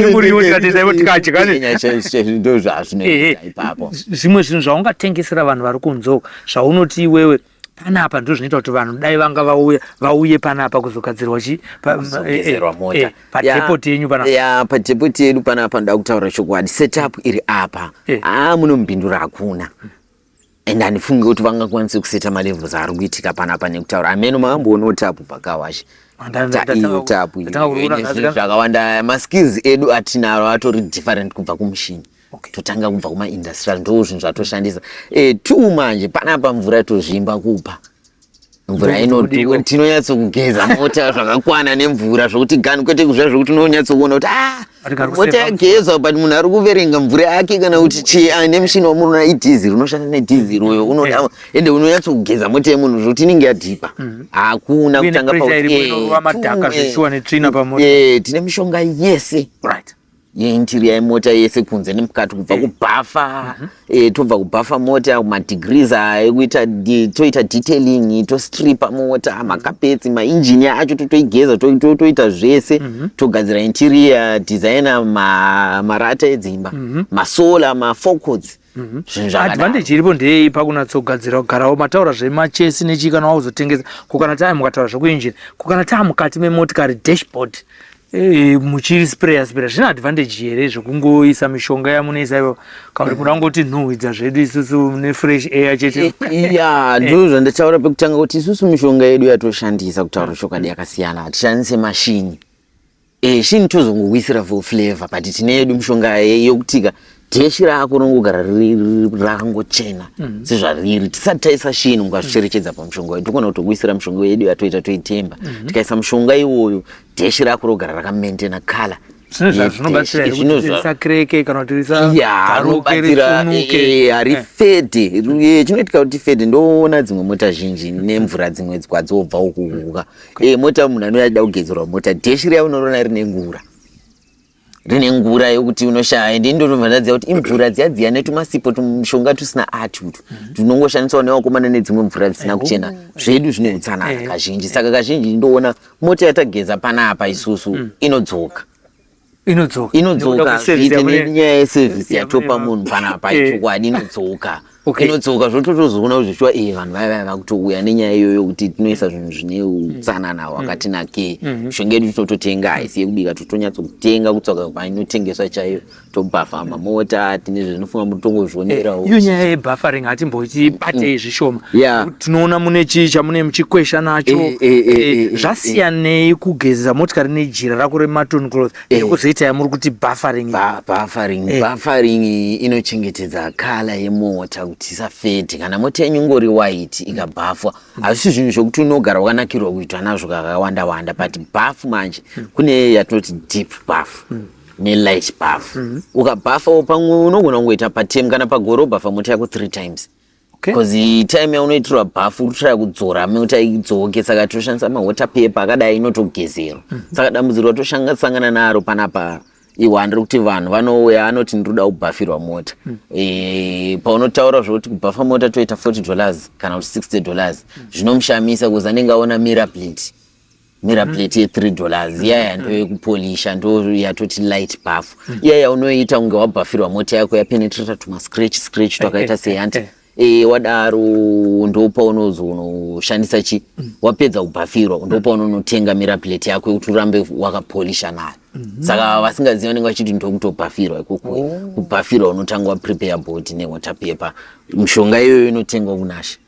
Nemuriwo tikatoisa ipo tikadya Ndo zvazvinoita ipapo. Zvimwe zvinhu zvaungatengesera vanhu vari kunze, zvaunoti iwewe panapa ndo zvinoita kuti vanhu dai vanga vauya, vauye panapa kuzogadzirwa chi Kuzogezerwa mota. Padepot yenyu panapa. Ya, padepot yedu panapa, ndoda kutaura chokwadi, setup iri apa, haa, munomupindura hakuna, and handifungi kuti vangakwanise kuseta malevels ari kuitika panapa. Nekutaura ameno, makamboonawo tapu pakawashi? Iyo tapu Ndatanga kuona nezvinhu zvakawanda. Maskills edu atinaro atori different kubva kumushini. Totanga kubva kumaindustrial, ndo zvinhu zvatoshandisa. Two manje panapa mvura tozvimba kupa mvura. Ndokudiko. Tinonyatsokugeza mota zvakakwana nemvura zvokuti gani, kwete kuzva zvokuti unonyatsokuona kuti, ah, Ari mota kuseva. Yagezwa, but munhu ari kuverenga mvura yake kana kuti chii. Ah, nemushini wamunoona idhiziri, unoshanda nedhiziri uyo unoda, ende unonyatsokugeza mota yemunhu zvokuti inenge yadhipa, hakuna Uye kutanga nepressure iripo inorova madhaka zveshuwa netsvina pamota. Tine mishonga yese yeinterior yemota yese, kunze nemukati, kubva kubhafa, tobva kubhafa mota, madegreaser ekuita toita detailing, tostripa mota, makapetsi, mainjini acho totoigeza, toita zvese, togadzira interior designer, marata edzimba, masolar, mafocots, zvinhu zvakadaro. Advantage iripo ndeyei pakunatsogadzira kugarawo? Mataura zvemachesi nechii, kana wakuzotengesa, ko kana taa mukataura zvekuinjini, ko kana taa mukati memotikari, dashboard? Muchispreya spreya, zvine advantage here zvekungoisa mishonga yamunoisa ivo, kana kuti muda kungoti nhuhwidza zvedu isusu nefresh air chete? Ya, ndo zvandataura pekutanga kuti isusu mishonga yedu yatoshandisa, kutaura chokwadi, yakasiyana. Hatishandise mashini. Shini tozongokuisira for flavor, but tine yedu mishonga yokutika dash rako rinongogara rakangochena sezvariri tisati taisa shini. Mukazvicherechedza pamushonga wedu, togona kutokuisira mishonga yedu yatoita, toitemba. Tikaisa mushonga iwoyo, dash rako rogara rakamaintaina colour. Zvine zvazvinobatsira here kuti risacracke kana kuti risabvaruke, Rinobatsira. Rifunuke? Harifade. Chinoitika kuti fade, ndoona dzimwe mota zhinji nemvura dzimwe kwadzobva ukuuka. Mota, munhu anouya achida kugezerwa mota, dash riya unorona rine ngura, rine ngura yokuti unoshaya. Ende ndotobva ndaziva kuti imvura dziya dziya netumasipo, tumishonga tusina ati utu tunongoshandiswa nevakomana, nedzimwe mvura dzisina kuchena. Zvedu zvine utsanana kazhinji. Saka kazhinji ndoona mota yatageza panapa isusu inodzoka. Inodzoka. Inodzoka. Nekuda kweservice Zviite nenyaya yeservice yatopa munhu panapa. Chokwadi inodzoka. Inodzoka, zvototozoona kuti zvichiwa vanhu vaya vaya vakutouya nenyaya iyoyo kuti tinoisa zvinhu zvine utsanana hwakati nakei. Mishonga yedu tinototenga, haisi yekubika, totonyatsokutenga, kutsvaka kwainotengeswa chaiyo, tobhafa mamota. Tine zvinofunga mutongozvionerawo. Iyo nyaya yebuffering hatimboiti batei zvishoma. Tinoona mune chii chamune muchikwesha nacho. Zvasiyanei kugeza motikari nejira rako remutton cloth nekuzoita yamuri kuti buffering? Buffering. Buffering inochengetedza colour yemota kuti isafade. Kana mota yenyu ingori white, ikabhafwa, hazvisi zvinhu zvokuti unogara wakanakirwa kuitwa nazvo kakawanda wanda. But buff manje, kune yatinoti deep buff nelight buff. Ukabhafawo pamwe unogona kungoita paterm kana pagore ubhafa mota yako three times, because time yaunoitirwa buff uri kutraya kudzora mota idzoke. Saka toshandisa mawater paper akadai, inotogezerwa. Saka dambudziko ratosangana naro panapa iwanda rekuti vanhu vanouya, anoti, "Ndinoda kubhafirwa mota." Paunotaura zvokuti kubhafa mota toita $40 kana kuti $60, zvinomushamisa because anenge aona mirror plate, mirror plate ye$3 iyaya, ndoyekupolisha, ndo yatoti light buff iyaya. Unoita kunge wabhafirwa mota yako yapenetrata tumascratch scratch twakaita seyanti. Wadaro ndopaunozonoshandisa chi wapedza kubhafirwa, ndopaunonotenga mirror plate yako yekuti urambe wakapolisha nayo. Saka vasingazivi vanenge vachiti ndokutobhafirwa ikoko. Kubhafirwa unotanga waprepare body newater paper. Mishonga iyoyo inotengwa kuNashi.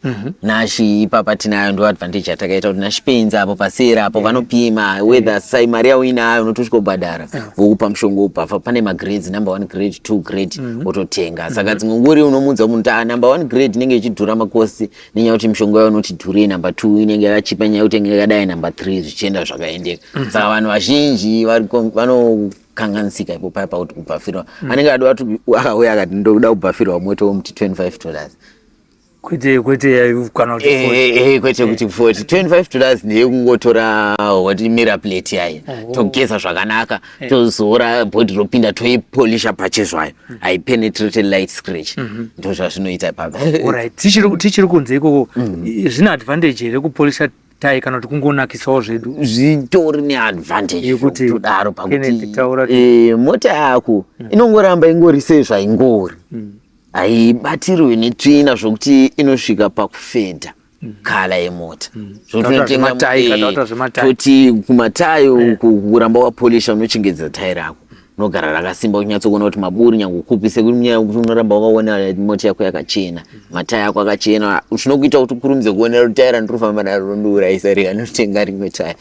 Nashi ipapa tinayo, ndo advantage yatakaita kuti Nashi Paints apo pasera apo vanopima whether sai mari yauinayo, unotosvika kubhadhara, vokupa mushonga wobhafa. Pane magrades, number one grade, two grade, wototenga. Saka dzimwe nguri unomuudza munhu kuti, "Ah, number one grade inenge ichidhura macosts nenyaya yekuti mishonga yayo inoti dhurei, number two inenge yakachipa nyaya yekuti inenge yakadai, number three," zvichienda zvakaendeka. Saka vanhu vazhinji vanokanganisika ipo paya pakuti kubhafirwa, anenge ada kuti akauya akati, "Ndoda kubhafirwa mota," womuti $25. Kwete kana kuti 40. Kwete kuti 40, $25 ndeyekungotora wati mirror plate yayo, togeza zvakanaka, tozora body, ropinda, toipolisha pachezvayo, haipenetrate light scratch. Ndo zvazvinoita ipapo. Alright, tichiri kunze ikoko, zvine advantage here kupolisha tai kana kuti kungonakisawo zvedu? Zvitori neadvantage. Yekuti zvekutodaro Kenneth, pakuti taura mota yako inongoramba ingori sezvaingori, haibatirwi netsvina zvokuti inosvika pakufadha colour yemota. Taura zvematai, kana taura zvematai. Toti kumatai uku, kuramba wapolisha unochengetedza tai rako, unogara rakasimba, kunyatsokuona kuti maburi nyange kupi, sekuti nyaya yekuti unoramba wakaona mota yako yakachena, matai ako akachena, zvinokuita kuti ukurumidze kuonera kuti tai randiri kufamba naro rondiurayisa, rikanotenga rimwe tai.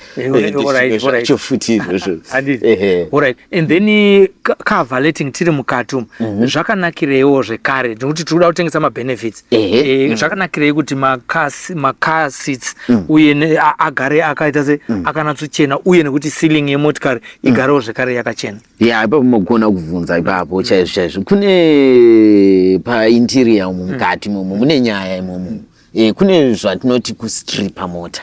Zvacho futi izvozvo. Handiti? Ehe. Alright, and then car valeting tiri mukati umu, zvakanakireiwo zvekare, nekuti tiri kuda kutengesa mabenefits? Zvakanakirei kuti macar seats uye agare akaita se akanatsochena, uye nekuti ceiling yemotikari igarewo zvekare yakachena? Ya, ipapo mogona kubvunza ipapo chaizvo chaizvo. Kune painterior umu, mukati imomo mune nyaya imomo. Kune zvatinoti kustripa mota.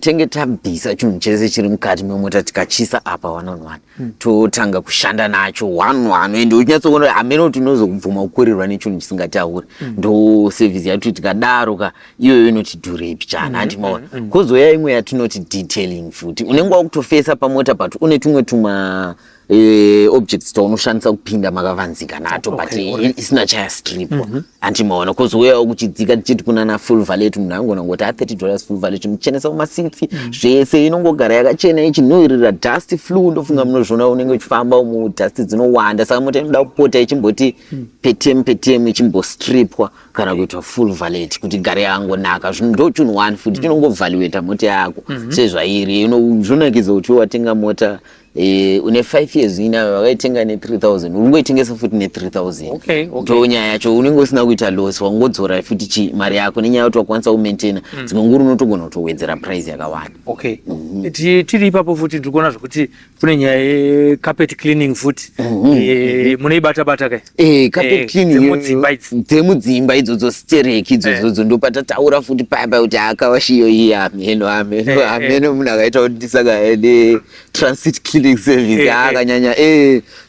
Tenge tabvisa chinhu chese chiri mukati memota, tikachisa apa one on one, totanga kushanda nacho one one, ende uchinyatsoona hamene kuti unozobvuma kukurirwa nechinhu chisingatauri. Ndo service yacho. Tikadaro ka, iyoyo inoti dhurei pichana, handimaona? Kwozoya imwe yatinoti detailing futi. Unenge wakutofesa pamota, but une tumwe tuma Objects taunoshandisa kupinda makavanzika nato, but isina chayastripwa. Handimaona kozouyawo kuchidzika tichiti kunana full valet, munhu angona ngoti a $30 full valet, muchenesa kumaseats, zvese inongogara yakachena, ichinhuhwirira dust flu. Ndofunga munozviona, unenge uchifamba umu, dust dzinowanda, saka mota inoda kupota ichimboti petem petem, ichimbostripwa kana kuitwa full valet kuti igare yangonaka. Zvinhu ndo chinhu one futi chinongovaluata mota yako sezvairi. Zvinonakidza kuti watenga mota une 5 years inayo, wakaitenga ne3000, uri kungoitengesa futi ne3000. Ndo nyaya yacho, unenge usina kuita loss, wangodzora futi chi mari yako nenyaya yekuti wakwanisa kumaintaina. Dzimwe nguri unotogona kutowedzera price yakawanda. Okay. Tiri ipapo futi, ndiri kuona zvokuti kune nyaya yecarpet cleaning futi. Munoibata bata kai? Carpet cleaning. Dzemudzimba idzi. Dzemudzimba idzodzo, stereki idzodzo, ndopatataura futi paya kuti akawash iyo iyi, ameno ameno ameno munhu akaita kuti ndisaka netransit cleaning service. Akanyanya.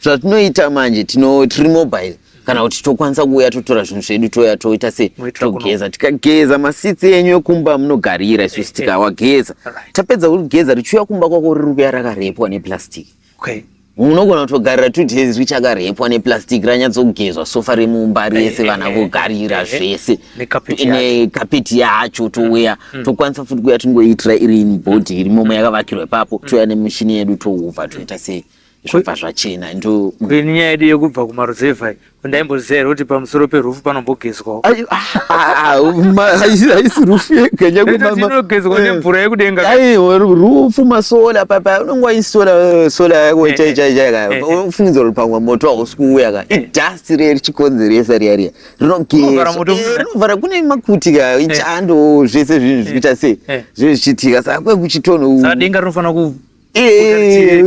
Zvatinoita manje, tiri mobile, kana kuti tokwanisa kuuya totora zvinhu zvedu, touya toita se Moitira kuno. Togeza, tikageza maseats enyu ekumba munogarira isusu, tikawageza, tapedza kugeza, richiuya kumba kwako riri kuya rakarepwa neplastic. Unogona kutogarira 2 days richakarepwa neplastic, ranyatsogezwa, sofa remumba rese, vana vogarira, zvese. Nekapeti yacho. Nekapeti yacho. Touya, tokwanisa futi kuuya tingoitira iri in body iri momo yakavakirwa ipapo, touya nemishini yedu, touvha, toita sei, zvobva zvachena ndo. Kune nyaya yedu yekubva kumaruzevha, ndaimboziva here kuti pamusoro perufu panombogezwawo? Haisi roof yega. Inogezwa nemvura yekudenga. Aiwa, roof, masolar papa, unenge wainstola solar yako chai chai chai ka, ufungidzira kuti pamwe moto hausi kuuya ka, idust riya richikonzeresa riya riya. Rinovhara moto. Rinovhara, kune makuti ka, ichando, zvese zvinhu zvikuita sei, zvinhu zvichiitika, saka kwekuchitono. Saka denga rinofanira ku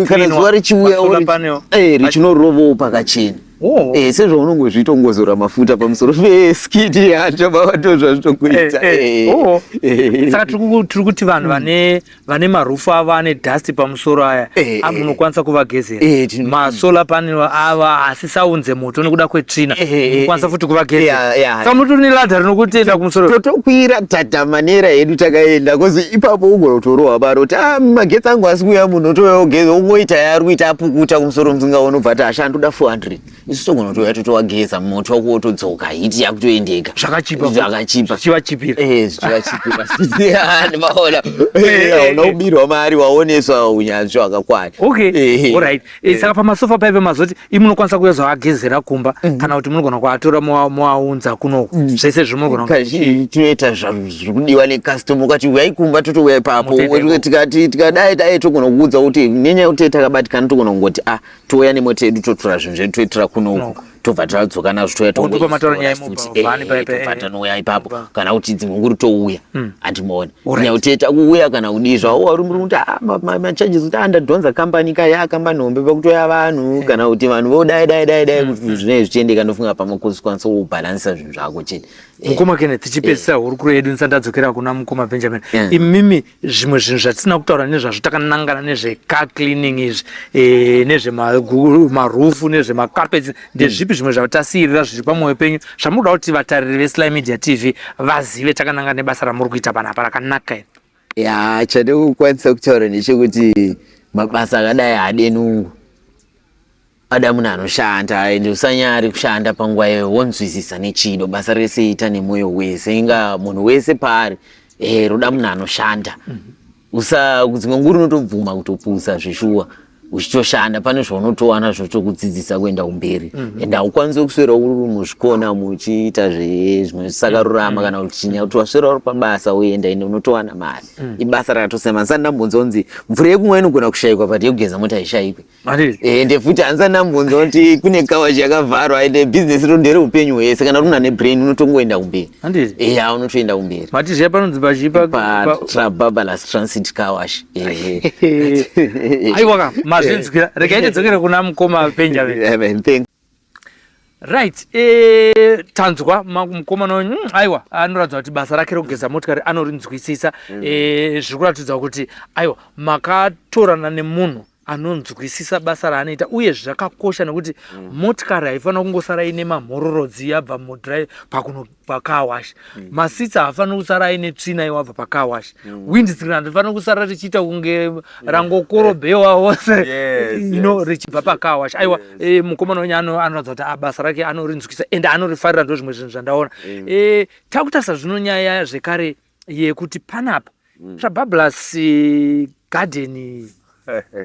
Kana zuva richiuya Masolar panel. Richinorovawo pakachena. Sezvaunongozviita, ungozora mafuta pamusoro peskiti yacho, babato zvazvitokuita. Saka tiri kuti vanhu vane maroofs avo ane dust pamusoro aya, munokwanisa kuvagezera. Masolar panel ava asisaunze moto nekuda kwetsvina, munokwanisa futi kuvagezera. Saka mutori neladder rinokutenda kumusoro. Totokwira tatamanera yedu takaenda cause ipapo ugona kutorohwa baro kuti a magetsi angu asi kuuya, munhu otouya ogeza, ungoita yaari kuita, apukuta kumusoro, musingaoni, ubva ati asha ndoda 400, isu togona kutouya totowageza, moto wako wotodzoka, heat yakutoendeka. Zvakachipa. Zvakachipa. Zvichivachipira. Zvichivachipira, maona, hauna kubirwa mari, waoneswa unyanzvi hwakakwana. Okay, alright. Saka pamasofa paipe mazoti imi munokwanisa kuuya zoagezera kumba, kana kuti munogona kuatora moaunza kunoku, zvese zvimunogona. Kazhinji tinoita zviri kudiwa necustomer. Ukati uyai kumba, totouya ipapo. Motoenda ikoko. Tikati tikadai dai, togona kukuudza kuti nenyaya yekuti takabatikana, togona kungoti a touya nemota yedu, totora zvinhu zvedu, toitira kunoku, Kunoku. Tobva tadzoka nazvo, touya. Wotopa mataura nyaya futi. yemobile van paipe, Tobva tanouya ipapo, kana kuti dzimwe nguri touya, handimaona. Alright. Nyaya kuti kuuya kana kudii zvawo, uri muri kuti ah, macharges kuti ah, ndadhonza kambani kaya, kambani hombe, pakutoya vanhu, kana kuti vanhu vodai dai dai dai kuti zvinenge zvichiendeka. Ndofunga pamwe kuzikwanisa kubhalansisa zvinhu zvako chete. Mukoma Kenneth, tichipedzisa hurukuro yedu ndisati ndadzokera kuna mukoma Benjamin, imimi zvimwe zvinhu zvatisina kutaura nezvazvo takanangana nezvecar cleaning izvi, nezvemaroof, nezvemacarpets, ndezvipi zvimwe zvatasiyirira zviri pamwoyo penyu zvamunoda kuti vatariri veSly Media TV vazive takananga nebasa ramuri kuita panapa rakanaka iri? Ya, chandikukwanisa kutaura ndechekuti mabasa akadai haade nungu, ada munhu anoshanda, ende usanyari kushanda panguva iyoyo, wonzwisisa nechido. Basa rese ita nemwoyo wese, inga munhu wese paari, roda munhu anoshanda. Usa dzimwe nguri unotobvuma kutopusa zveshuwa uchitoshanda, pane zvaunotowana zvotokudzidzisa kuenda kumberi, ende haukwanisi kuswera uri muzvikona muchiita zvimwe zvisakarurama, kana kuti chinya kuti waswera uri pabasa uenda, ende unotowana mari. Ibasa rakatosiyana. Handisati ndambonzwa kunzi mvura yekumwa inogona kushayikwa, but yekugeza mota haishayikwi. Handiti? Ende futi handisati ndambonzwa kuti kune car wash yakavharwa, ende bhizinesi ro ndereupenyu hwese. Kana uri nebrain, unotongoenda kumberi. Handiti? Eya, unotoenda kumberi. Mati zviya panonzi pachipa Patrababalas Transit Car Wash. Aiwa ka, mazvinzwira, regai tidzokere kuna mukoma Benjamin. Amen. Thank Right, tanzwa mukomana wenyu, aiwa, anoratidza kuti basa rake rekugeza motikari anorinzwisisa. Zviri kuratidza kuti aiwa, makatorana nemunhu. Anonzwisisa basa raanoita uye zvakakosha nekuti motikari haifanira kungosara ine mamhororodzi yabva mudrive pakuno pacar wash. Maseats haafaniri kusara aine tsvina iwabva pacar wash. Windscreen handifaniri kusara richiita kunge rangokorobhewa wose you know, richibva pacar wash. Aiwa, mukomana wenyu anoratidza kuti basa rake anorinzwisa ende anorifarira. Ndo zvimwe zvinhu zvandaona. Takutarisa zvino nyaya zvekare yekuti panapa Trabablas Garden,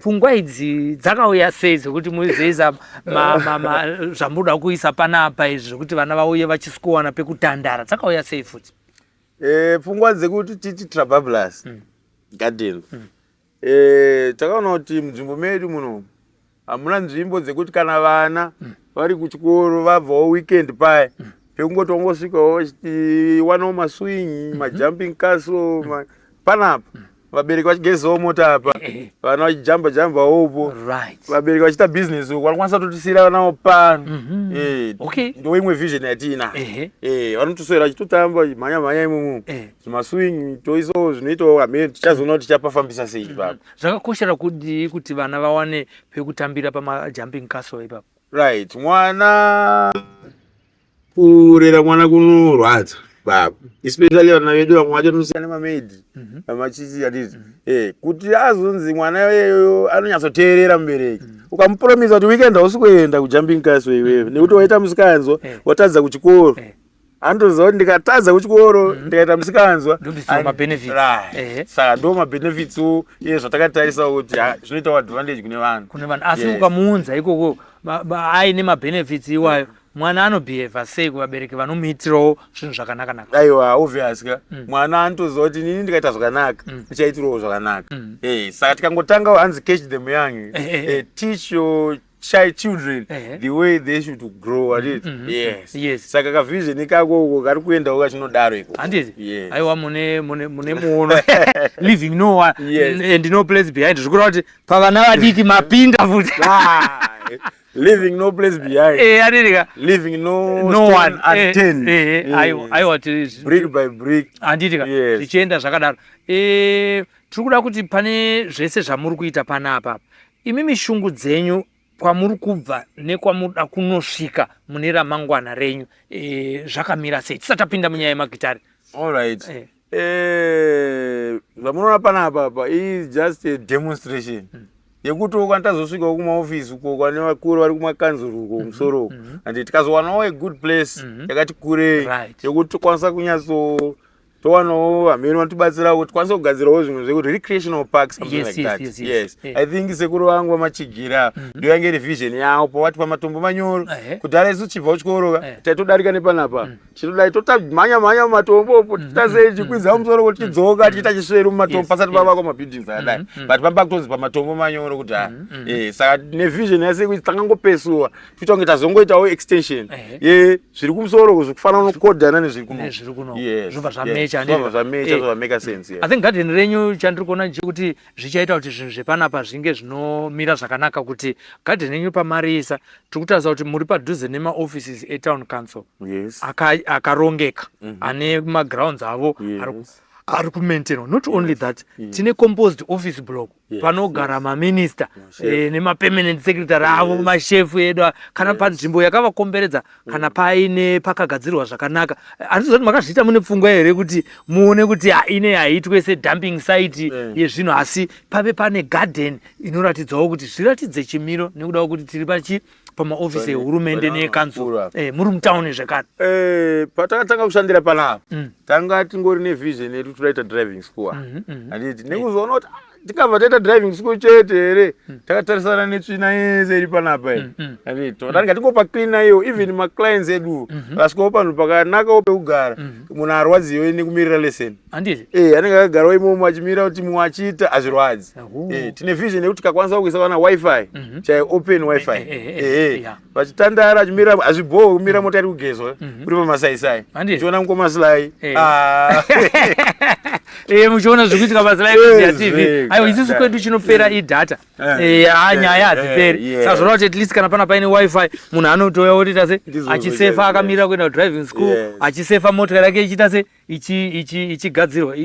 pfungwa idzi dzakauya sei dzekuti muzoisa zvamunoda kuisa panapa izvi, zvekuti vana vauye vachisikowana pekutandara? Dzakauya sei futi? Pfungwa dzekuti titi Trabablas Gardens, takaona kuti munzvimbo medu muno hamuna nzvimbo dzekuti kana vana vari kuchikoro vabvawo weekend paya, pekungoti wangosvikawo vachiwanawo maswing, majumping castle panapa, vabereki vachigezawo mota apa, vana vachijamba jambawopo, vabereki vachiita business uko, vanokwanisa kutotisiyira vanawo pano. Ndo imwe vision yatiinayo. Vanotoswera vachitotamba, vachimhanya mhanya imomo, zvimaswing toisawo, zvinoitawo hamene. Tichazoona kuti tichapafambisa sei ipapo. Zvakakoshera kudii kuti vana vawane pekutambira pamajumping castle ipapo? Right, mwana, kurera mwana kunorwadza baba, especially vana vedu vamwe vacho tinosiyana nemamaid vamachichi atiti kuti azonzi mwana iyeyo anonyatsoteerera mubereki. Ukamupromisa kuti weekend hausi kuenda kujumping castle iwewe nekuti waita musikanzwa, watadza kuchikoro, anotoziva kuti ndikatadza kuchikoro, ndikaita musikanzwa, Ndobvisirwa mabenefits. Right. Saka ndo mabenefits iye zvatakatarisawo kuti zvinoitawo advantage kune vanhu. Kune vanhu. Asi ukamuunza ikoko aine mabenefits iwayo, mwana anobehava sei kuvabereki vanomuitirawo zvinhu zvakanaka-naka? Aiwa, obvious ka, mwana anotoziva kuti inini ndikaita zvakanaka ndichaitirwawo zvakanaka. Saka tikangotanga, hanzi catch them young. Teach your children the way they should grow, handiti? Yes. Saka kavision ikako uko kari kuendawo kachinodaro iko. Handiti? Yes. Aiwa, mune muono, leaving no one and no place behind. Zvikureva kuti pavana vadiki mapinda futi. Ah, leaving no place behind. Handiti ka? Leaving no, No stone one. Unturned. Aiwa, aiwa, Brick by brick. Handiti ka? Yes. Zvichienda zvakadaro. Tiri kuda kuti pane zvese zvamuri kuita panapa, imi shungu dzenyu kwamuri kubva nekwamuda kunosvika mune ramangwana renyu zvakamira sei, tisati tapinda munyaya yemagitari? All right. Zvamunoona panapa apa is just a demonstration yekuti kana tazosvikawo kumaofisi uko kwane vakuru vari kumakanzuru uko kumusoro uko, and tikazowanawo a good place yakati kurei yekuti tokwanisa kunyatso towanawo vamheni vanotibatsirawo kuti tikwanise kugadzirawo zvimwe zvekuti recreational park, something like that. Yes. I think sekuru vangu vaMachigira ndo yange iri vision yavo pavati pamatombo manyoro. Kudhara isu tichibva kuchikoro ka, taitodarika nepanapa, tichitodai totamhanya mhanya mumatombo upo, tichiita sei, tichikwidza musoro kuti tichidzoka, tichiita chisveru mumatombo pasati pavakwa mabuildings akadai, but pamba kutonzi pamatombo manyoro kudhara. Saka nevision yase kuti tangangopesuwa tiita kunge tazongoitawo extension ye zviri kumusoro uku, zvikufanira kunokodhana nezviri kuno. Nezviri kuno. Yes, Zvobva zvamecha, Zvobva handiti? zvamecha, zvobva make sense, I think garden renyu, chandiri kuona ndechekuti zvichaita kuti zvinhu zvepanapa zvinge zvinomira zvakanaka, kuti garden renyu pamariisa, tiri kutarisa kuti muri padhuze nemaoffices etown council akarongeka, ane magrounds avo ari kumaintainwa. Not only that, tine composed office block panogara maminista nemapermanent secretary avo, mashefu edu kana panzvimbo yakavakomberedza, kana paine pakagadzirwa zvakanaka. Handiziva kuti makazviita mune pfungwa here kuti muone kuti ine haitwe sedumping site yezvinhu, asi pave pane garden inoratidzawo kuti zviratidze chimiro, nekuda kwekuti tiri pachi pamaofisi ehurumende Pane vanhu nekanzuru. vakuru. Muri mutauni zvekare. Patakatanga kushandira panapa, tanga tingori nevision yedu todaita driving school, handiti? Nekuzoona kuti tikabva taita driving school chete here, takatarisana netsvina yese iri panapa iyi, handiti? Toda ngatingopa cleaner iyo, even maclients edu akasvikawo panhu pakanakawo pekugara, munhu arwadziwe nekumirira lesson. Handiti? Anenge akagarawo imomo achimirira kuti mumwe achiita, hazvirwadzi. Tine vision yekuti tikakwanisa kuisa vana wifi chai, open wifi, vachitandara achimirira, hazvibhohwe kumira mota iri kugezwa uri pamasaisai uchiona mukoma Sly. Ah. Muchiona zviri kuitika paSly Media TV. Aiwa, isusu kwedu chinopera idata. Nyaya hadziperi. Saka zvoreva kuti at least kana pana paine wifi, munhu anotouya otoita se Ndizvozvo achisefa chaizvo, akamirira kuenda kudriving school, achisefa motikari yake ichiita se ichigadzirwa.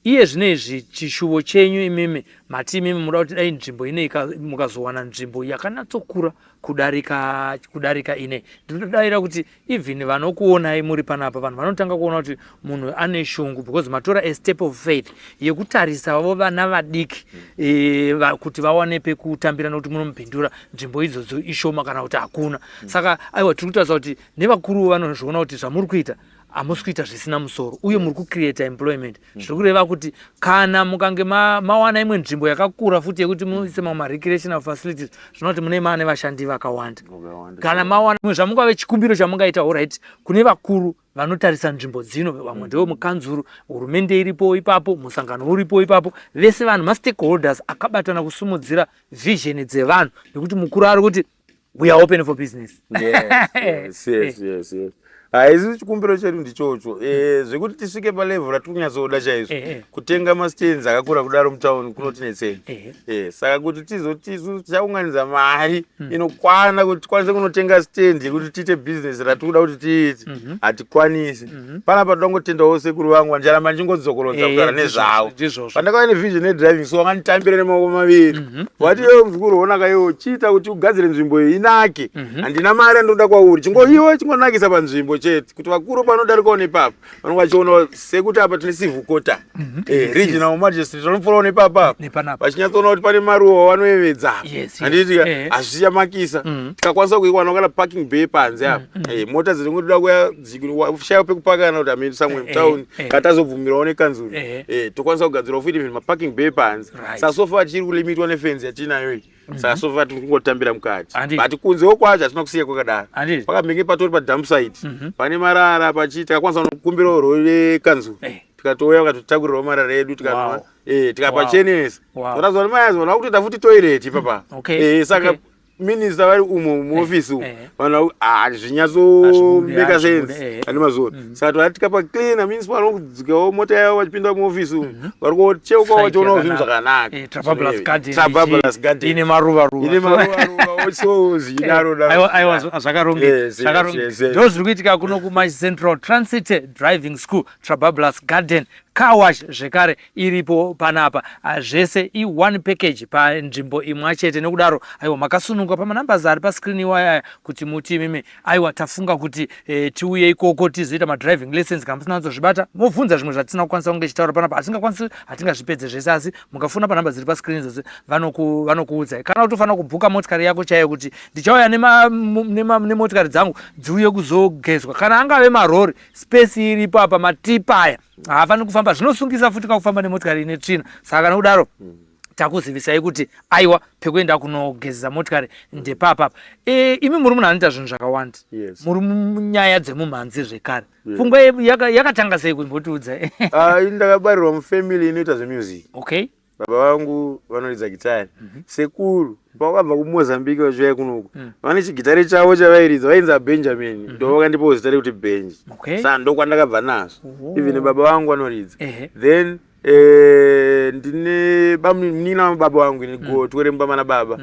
Iye zvino izvi chishuvo chenyu imimi mati imimi muda kuti dai nzvimbo ine mukazowana nzvimbo yakanatsokura kudarika kudarika ine. Ndinodaira kuti even vanokuonai muri panapa, vanhu vanotanga kuona kuti munhu ane shungu, because matora a step of faith yekutarisavo vana vadiki kuti vawane pekutambira, nokuti munomupindura nzvimbo idzodzo ishoma kana kuti hakuna. Saka aiwa, tiri kutarisa kuti nevakuruwo vanozviona kuti zvamuri kuita hamusi kuita zvisina musoro, uye muri kucreata employment. Zviri kureva kuti kana mukange mawana imwe nzvimbo yakakura futi yekuti muise mamwe marecreational facilities, zvinova kuti mune maane vashandi vakawanda. Kana mawana zvamungave chikumbiro chamungaita, alright, kune vakuru vanotarisa nzvimbo dzino, vamwe ndevo mukanzuru, hurumende iripo ipapo, musangano uripo ipapo, vese vanhu mastakeholders akabatana kusumudzira vision dzevanhu, nekuti mukuru ari kuti we are open for business. Yes, haisi chikumbiro chedu ndichocho, zvekuti tisvike palevel ratiri kunyatsoda chaizvo. Kutenga mastands akakura kudaro mutauni kunotinetsei. Saka kuti tizoti isu tichaunganidza mari inokwana kuti tikwanise kunotenga stand yekuti tiite bhizinesi ratiri kuda kuti tiite, hatikwanisi. Panapa toda kungotendawo sekuru vangu, vandicharamba ndichingodzokorodza kutaura nezvavo. Pandakauya nevision yedriving, so vakanditambira nemaoko maviri, vati, "Iwe muzukuru, onaka iwe, chiita kuti ugadzire nzvimbo iyi inake. Handina mari andinoda kwauri, chingoiwe chingonakisa panzvimbo chete, kuti vakuru panodarikawo nepapa vanonge vachionawo sekuti apa tine civil quarter, regional magistrate vanopfuurawo nepapa." Nepanapa. Vachinyatsoona kuti pane maruwa vanoyevedza. Handiti? Hazvichamakisa. Tikakwanisa kuiwana kana parking bay panze apa, mota dzinongotoda kuya shaya pekupaka kana kuti hamene somewhere mutown, kana tazobvumirwawo nekanzuru, tokwanisa kugadzirawo futi even maparking bay panze. Saka so far tichiri kulimitwa nefenzi yatinayo iyi. Saka so far tiri kungotambira mukati, but kunzewo kwacho hatina kusiya kwakadaro. Pakambenge patori padump site, pane marara pachi. Takakwanisa kunokumbirawo rori rekanzuru, tikatouya vakatotakurirawo marara edu, tikapachenesa. Toraziva kuti mayazi vanhu vakutoita futi toilet ipapa. Saka minista vari umo muofisi umo, vanhu zvinyatsomeka Hazvibude, sense ane mazuva. Saka tovati tikapa cleaner municipal, vanokudzikawo mota yavo vachipinda muofisi umu, vari kucheukawo Site vachionawo zvinhu yakanaka. zvakanaka. Trabablas Garden. Trabablas Garden. Ine maruva ruva. Ine maruva ruva, so zvidaro daro. Aiwa, zvakarongeka. Zvakarongeka. Ndo zviri kuitika kuno kuMash Central Transit Driving School, Trabablas Garden, car wash zvekare iripo panapa. Zvese i-one package panzvimbo imwe chete. Nekudaro aiwa, makasununguka pamanambers ari pascreen iwaya kuti muti imimi, aiwa, tafunga kuti tiuye ikoko tizoita madriving lessons. Kana musina kuzozvibata, mobvunza zvimwe zvatisina kukwanisa kunge tichitaura panapa. Hatingakwanisi, hatingazvipedze zvese, asi mukafona panhamba dziri pascreen idzodzo, vanokuudzai. Kana utofanira kubhuka motikari yako chaiyo kuti ndichauya nemotikari dzangu dziuye kuzogezwa, kana angave marori, space iripo apa. Matipa aya haafaniri kufamba, zvinosungisa futi kakufamba nemotikari ine tsvina. Saka nokudaro takuzivisai kuti aiwa, pekuenda kunogezesa motikari ndepapapa. Imi muri munhu anoita zvinhu zvakawanda. Muri munyaya dzemumhanzi zvekare. Pfungwa yakatanga sei? Kumbotiudza. Ah, ini ndakabarirwa mufamily inoita zvemusic. Baba vangu vanoridza gitari. Sekuru pavakabva kuMozambique vachiuya kunoku, vane chigitari chavo chavairidza, vainzi aBenjamin. Ndo vakandipawo zita rekuti Benji. Saka ndokwandakabva nazvo. Even baba vangu vanoridza. Then ndine bamunina wababa vangu, ini gotwe remumba mana baba,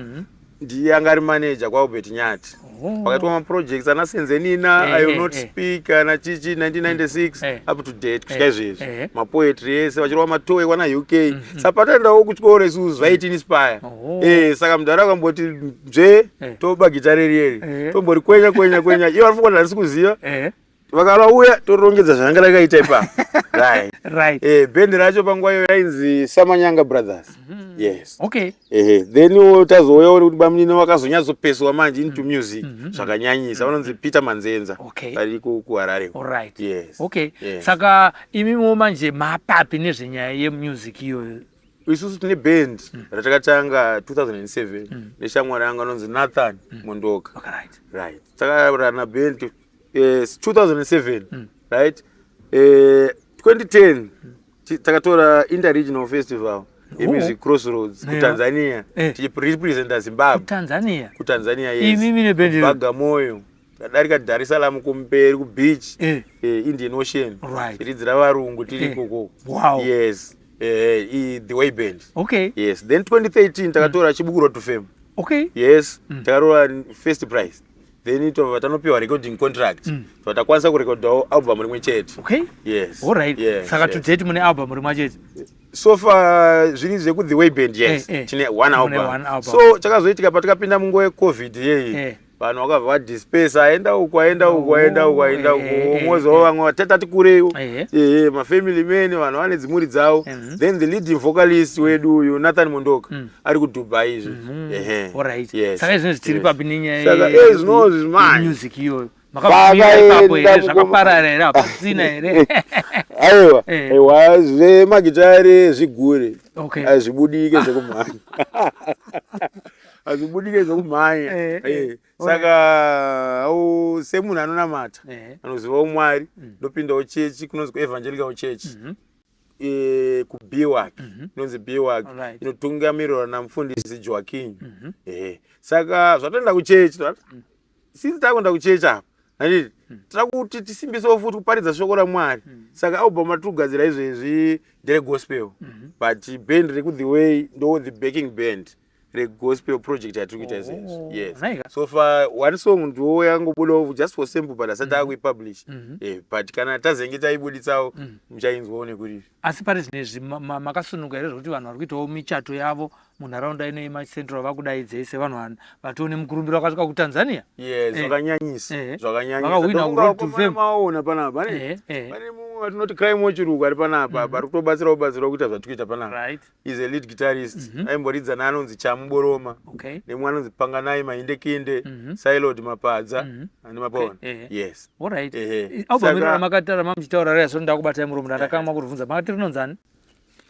ndiye anga ari manager kwaAlbert Nyati. Pakaitwa maprojects ana Senzenina, I Will Not Speak, ana chichi 1996 up to date kusvika izvezvi. Mapoetry ese vachirova matour kwana UK. Saka pataendawo kuchikoro isusu zvaiti inspire. Saka mudhara akamboti nzve, toba gitare rieri, tombori kwenya kwenya kwenya, ivo varifunga kuti handisi kuziva. Vakarauya, torongedza zvanga rakaita ipapo, right. Bhendi racho panguva iyo rainzi Samanyanga Brothers, yes. Ehe, then tazouyawo nekuti bamunini vakazonyatsopeswa manje into music zvakanyanyisa, vanonzi Peter Manzenza. Vari kuHarare. Yes. Yes. Saka imimiwo manje mapapi nezvenyaya yemusic iyoyo? Isusu tine band ratakatanga 2007 neshamwari yangu anonzi Nathan Mondoka. Right, takarana band 2007, right. 2010 takatora interregional festival yemusic Crossroads kuTanzania, tichirepresenta Zimbabwe. Tanzania? KuTanzania, yes. Imimi nebhendi iro? Bagamoyo, tadarika Dar es Salaam kumberi kubeach, Indian Ocean, tiridzira varungu tiri ikoko. Yes, The Way Band. Yes, then 2013 takatora Chibuku Road to Fame. Yes, takarora first prize. Then tobva tanopiwa recording contract, tobva takwanisa kurekodhawo album rimwe chete. Yes. Alright. Yes, Saka yes. to date mune album rimwe chete? So far zviri zveku The Way Band, yes. Tine one Mune album. one album. So chakazoitika, patakapinda munguva yeCovid yeyi, vanhu vakabva vadispersa, aenda uku, aenda uku, aenda uku, aenda uku. Mwozawo vamwe vatata tikureiwo, ehe, mafamily men, vanhu vane dzimhuri dzavo. Then the leading vocalist wedu uyu, Nathan Mondoka, ari kuDubai izvi, ehe. Alright. Yes. Saka izvinezvi tiri papi nenyaya Saka ezvinozvi manje music iyoyo? Makabvumira ipapo here? Pakaenda Zvakaparara here? Hapasina here? Aiwa, aiwa, zvemagitare zvigure hazvibudike zvekumhanya, hazvibudike zvekumhanya. Saka au semunhu anonamata, anozivawo Mwari, ndopindawo chechi kunonzi kuEvangelical Church, kuBiwak, inonzi Biwak, inotungamirirwa namufundisi Joaquin. Saka zvatoenda kuchechi, since takuenda kuchechi apa, handiti tira kuti tisimbisewo futi kuparidza shoko raMwari. Saka album ratiri kugadzira izvezvi nderegospel, but band reku The Way ndo the backing band regospel project yatiri kuita izvezvi. Oh, Yes. Naika. So far one song ndo yangobudawo just for sample, but asati akuipublish. But kana tazenge taibuditsawo, muchainzwawo nekuriri. Asi pari zvinezvi makasununguka here zvekuti vanhu vari kuitawo michato yavo munharaunda ino yemaCentral vakudaidzei sevanhu vatoo nemukurumbiro vakasvika kuTanzania? Yes, zvakanyanyisa. Zvakanyanyisa. Vakahwina Ndofunga Road to vakomana Fame. maona panapa, pane pane mumwe watinoti Crime Chirugu ari panapa, ari kutobatsirawo batsirawo kuita zvatiri kuita panapa. Is a lead guitarist, aimboridza neanonzi Chamu Boroma, nemumwe anonzi Panganai Mahindekinde, Silod Mapadza, ane mapaona. Yes. Alright. Album iro ramakatara mamuchitaura raya, so ndakubatai muromo, ndandakama kuribvunza, makati rinonzani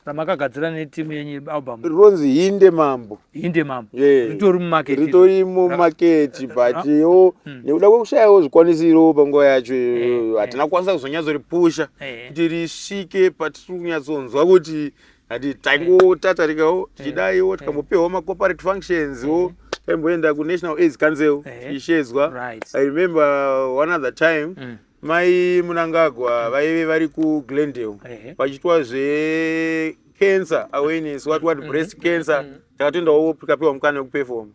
ramakagadzira netimu yenyu album? Rinonzi Hinde Mambo. Hinde Mambo. Yeah. Ritori mumaketi? Ritori mumaketi, but yo nekuda kwekushayawo zvikwanisiro panguva yacho iyoyo, hatina kukwanisa kuzonyatsoripusha kuti risvike patiri kunyatsonzwa kuti hati taingotatarikawo tichidaiwo, tikambopiwawo macorporate functions wo, taimboenda kuNational AIDS Council tichishedzwa. I remember one other time, mai Munangagwa vaive vari kuGlendale, pachiitwa zvecancer awareness, what breast cancer, takatoendawo tikapiwa mukana wekuperform,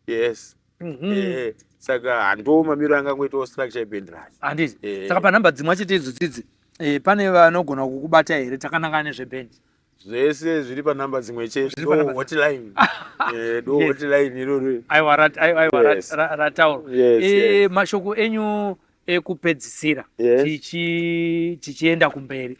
yes. Saka hando mamiro angangoitawo structure yeband racho. Handiti? Saka panhamba dzimwe chete idzo dzidzi, pane vanogona kukubata here takanangana nezvebhendi? Zvese zviri panhamba dzimwe chete. Zviri panhamba Ndo hotline. Ndo hotline iroro. Aiwa, aiwa, rataurwa. Mashoko enyu ekupedzisira tichienda kumberi,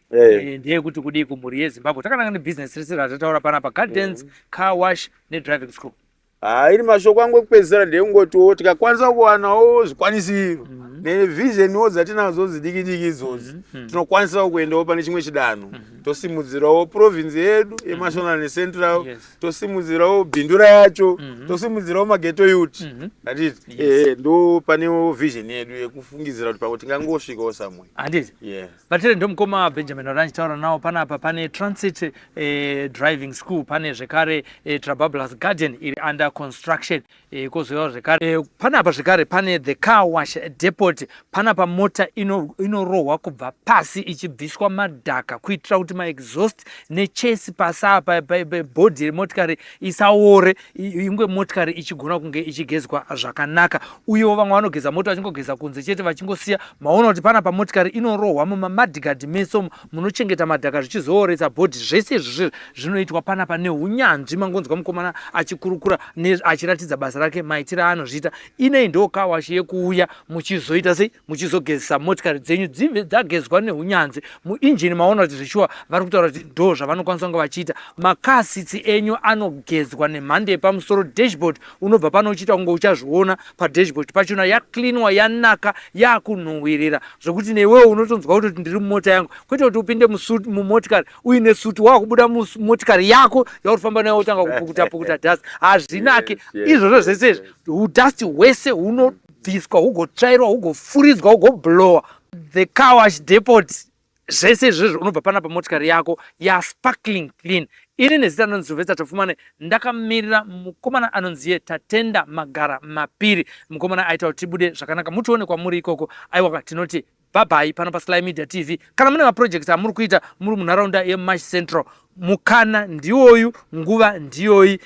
ndeyekuti kudii kumhuri yeZimbabwe takananga nebhizinesi rese ratataura panapa, gardens, car wash nedriving school? Ha, iri mashoko angu ekupedzisira ndekungotiwo tikakwanisa kuwanawo zvikwanisiro nevisionwo dzatinadzo dzidiki diki idzodzi, tinokwanisawo kuendawo pane chimwe chidanho, tosimudzirawo province yedu yeMashonaland Central, tosimudzirawo Bindura yacho, tosimudzirawo maghetto youth, handiti? Yes. Ehe, ndo panewo vision yedu yekufungidzira kuti pamwe tingangosvikawo somewhere. Handiti? Yes. Vatiri ndomukoma Benjamin waranchitaura nawo panapa. Pane Transit Driving School, pane zvekare Trabablas Garden iri under construction, kozouyawo zvekare panapa zvekare pane the Car Wash Depot. Panapa mota inorohwa kubva pasi ichibviswa madhaka kuitira kuti maexhaust nechesi pasi apa bhodhi remotikari isaore, ingwe motikari ichigona kunge ichigezwa zvakanaka. Uyewo vamwe vanogeza mota vachingogeza kunze chete vachingosiya. Maona kuti panapa motikari inorohwa mumamudguard meso munochengeta madhaka, zvichizooresa bhodhi. Zvese izvi zvinoitwa panapa neunyanzvi. Mangonzwa mukomana achikurukura achiratidza basa rake, maitiro aanozviita. Inei ndo car wash yekuuya muchizoita sei, muchizogezesa motikari dzenyu dzibve dzagezwa neunyanzvi. Muinjini maona kuti zveshuwa vari kutaura kuti ndo zvavanokwanisa kunge vachiita. Macar seats enyu anogezwa nemhando yepamusoro. Dashboard unobva pano uchiita kunge uchazviona padashboard pachona, yaklinwa, yanaka, yakunhuhwirira zvokuti newewo unotonzwa kutoti ndiri mumota yangu, kwete kuti upinde mumotikari uine suti, wakubuda mumotikari yako yauri kufamba nayo wotanga kupukuta pukuta dust. Hazvinaki. Izvozvo zvese izvi, hudust hwese hunobviswa, hugotsvairwa, hugofuridzwa, hugoblowa. The Car Wash Depot, zvese izvozvo unobva panapa motikari yako yasparkling clean. Ini nezita anonzi Sylvester Tafumane, ndakamirira mukomana anonziye Tatenda Magara Mapiri, mukomana aita kuti tibude zvakanaka. Mutione kwamuri ikoko. Aiwaka, tinoti bye. Bye bye pano paSly Media TV. Kana mune maprojects amuri kuita muri munharaunda yeMash Central, mukana ndiwoyu, nguva ndiyoyi,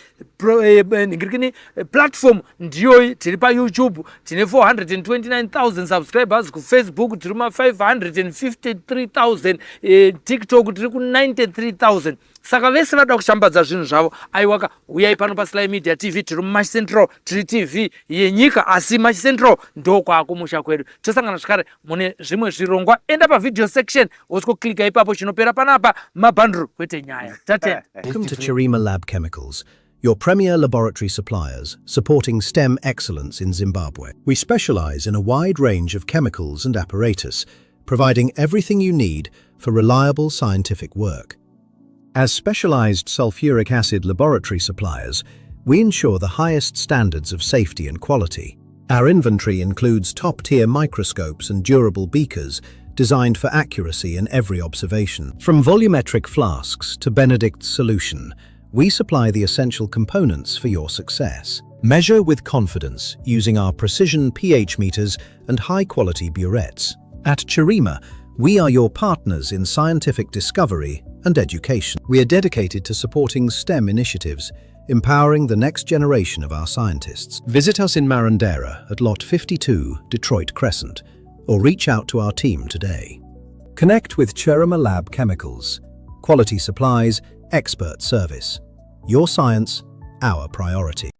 ningirikini, platform ndiyoyi. Tiri paYouTube, tine 429,000 subscribers. KuFacebook tiri ma553,000. TikTok tiri ku93,000. Saka vese vada kushambadza zvinhu zvavo, aiwaka, uyai pano paSly Media TV. Tiri muMash Central, tiri TV yenyika, asi Mash Central ndokwaakumusha kwedu. Tosangana zvakare mune zvimwe zvirongwa. Enda pavideo section, wosikoklika ipapo, chinopera panapa mabhanduru, kwete nyaya. Tatenda. Welcome to Chirima Lab Chemicals, your premier laboratory suppliers supporting STEM excellence in Zimbabwe. We specialize in a wide range of chemicals and apparatus, providing everything you need for reliable scientific work. As specialized sulfuric acid laboratory suppliers, we ensure the highest standards of safety and quality. Our inventory includes top-tier microscopes and durable beakers designed for accuracy in every observation. From volumetric flasks to Benedict's solution, we supply the essential components for your success. Measure with confidence using our precision pH meters and high-quality burettes. At Chirima, we are your partners in scientific discovery and education. We are dedicated to supporting STEM initiatives, empowering the next generation of our scientists. Visit us in Marondera at Lot 52, Detroit Crescent, or reach out to our team today. Connect with Chirima Lab Chemicals. Quality supplies, expert service. Your science, our priority.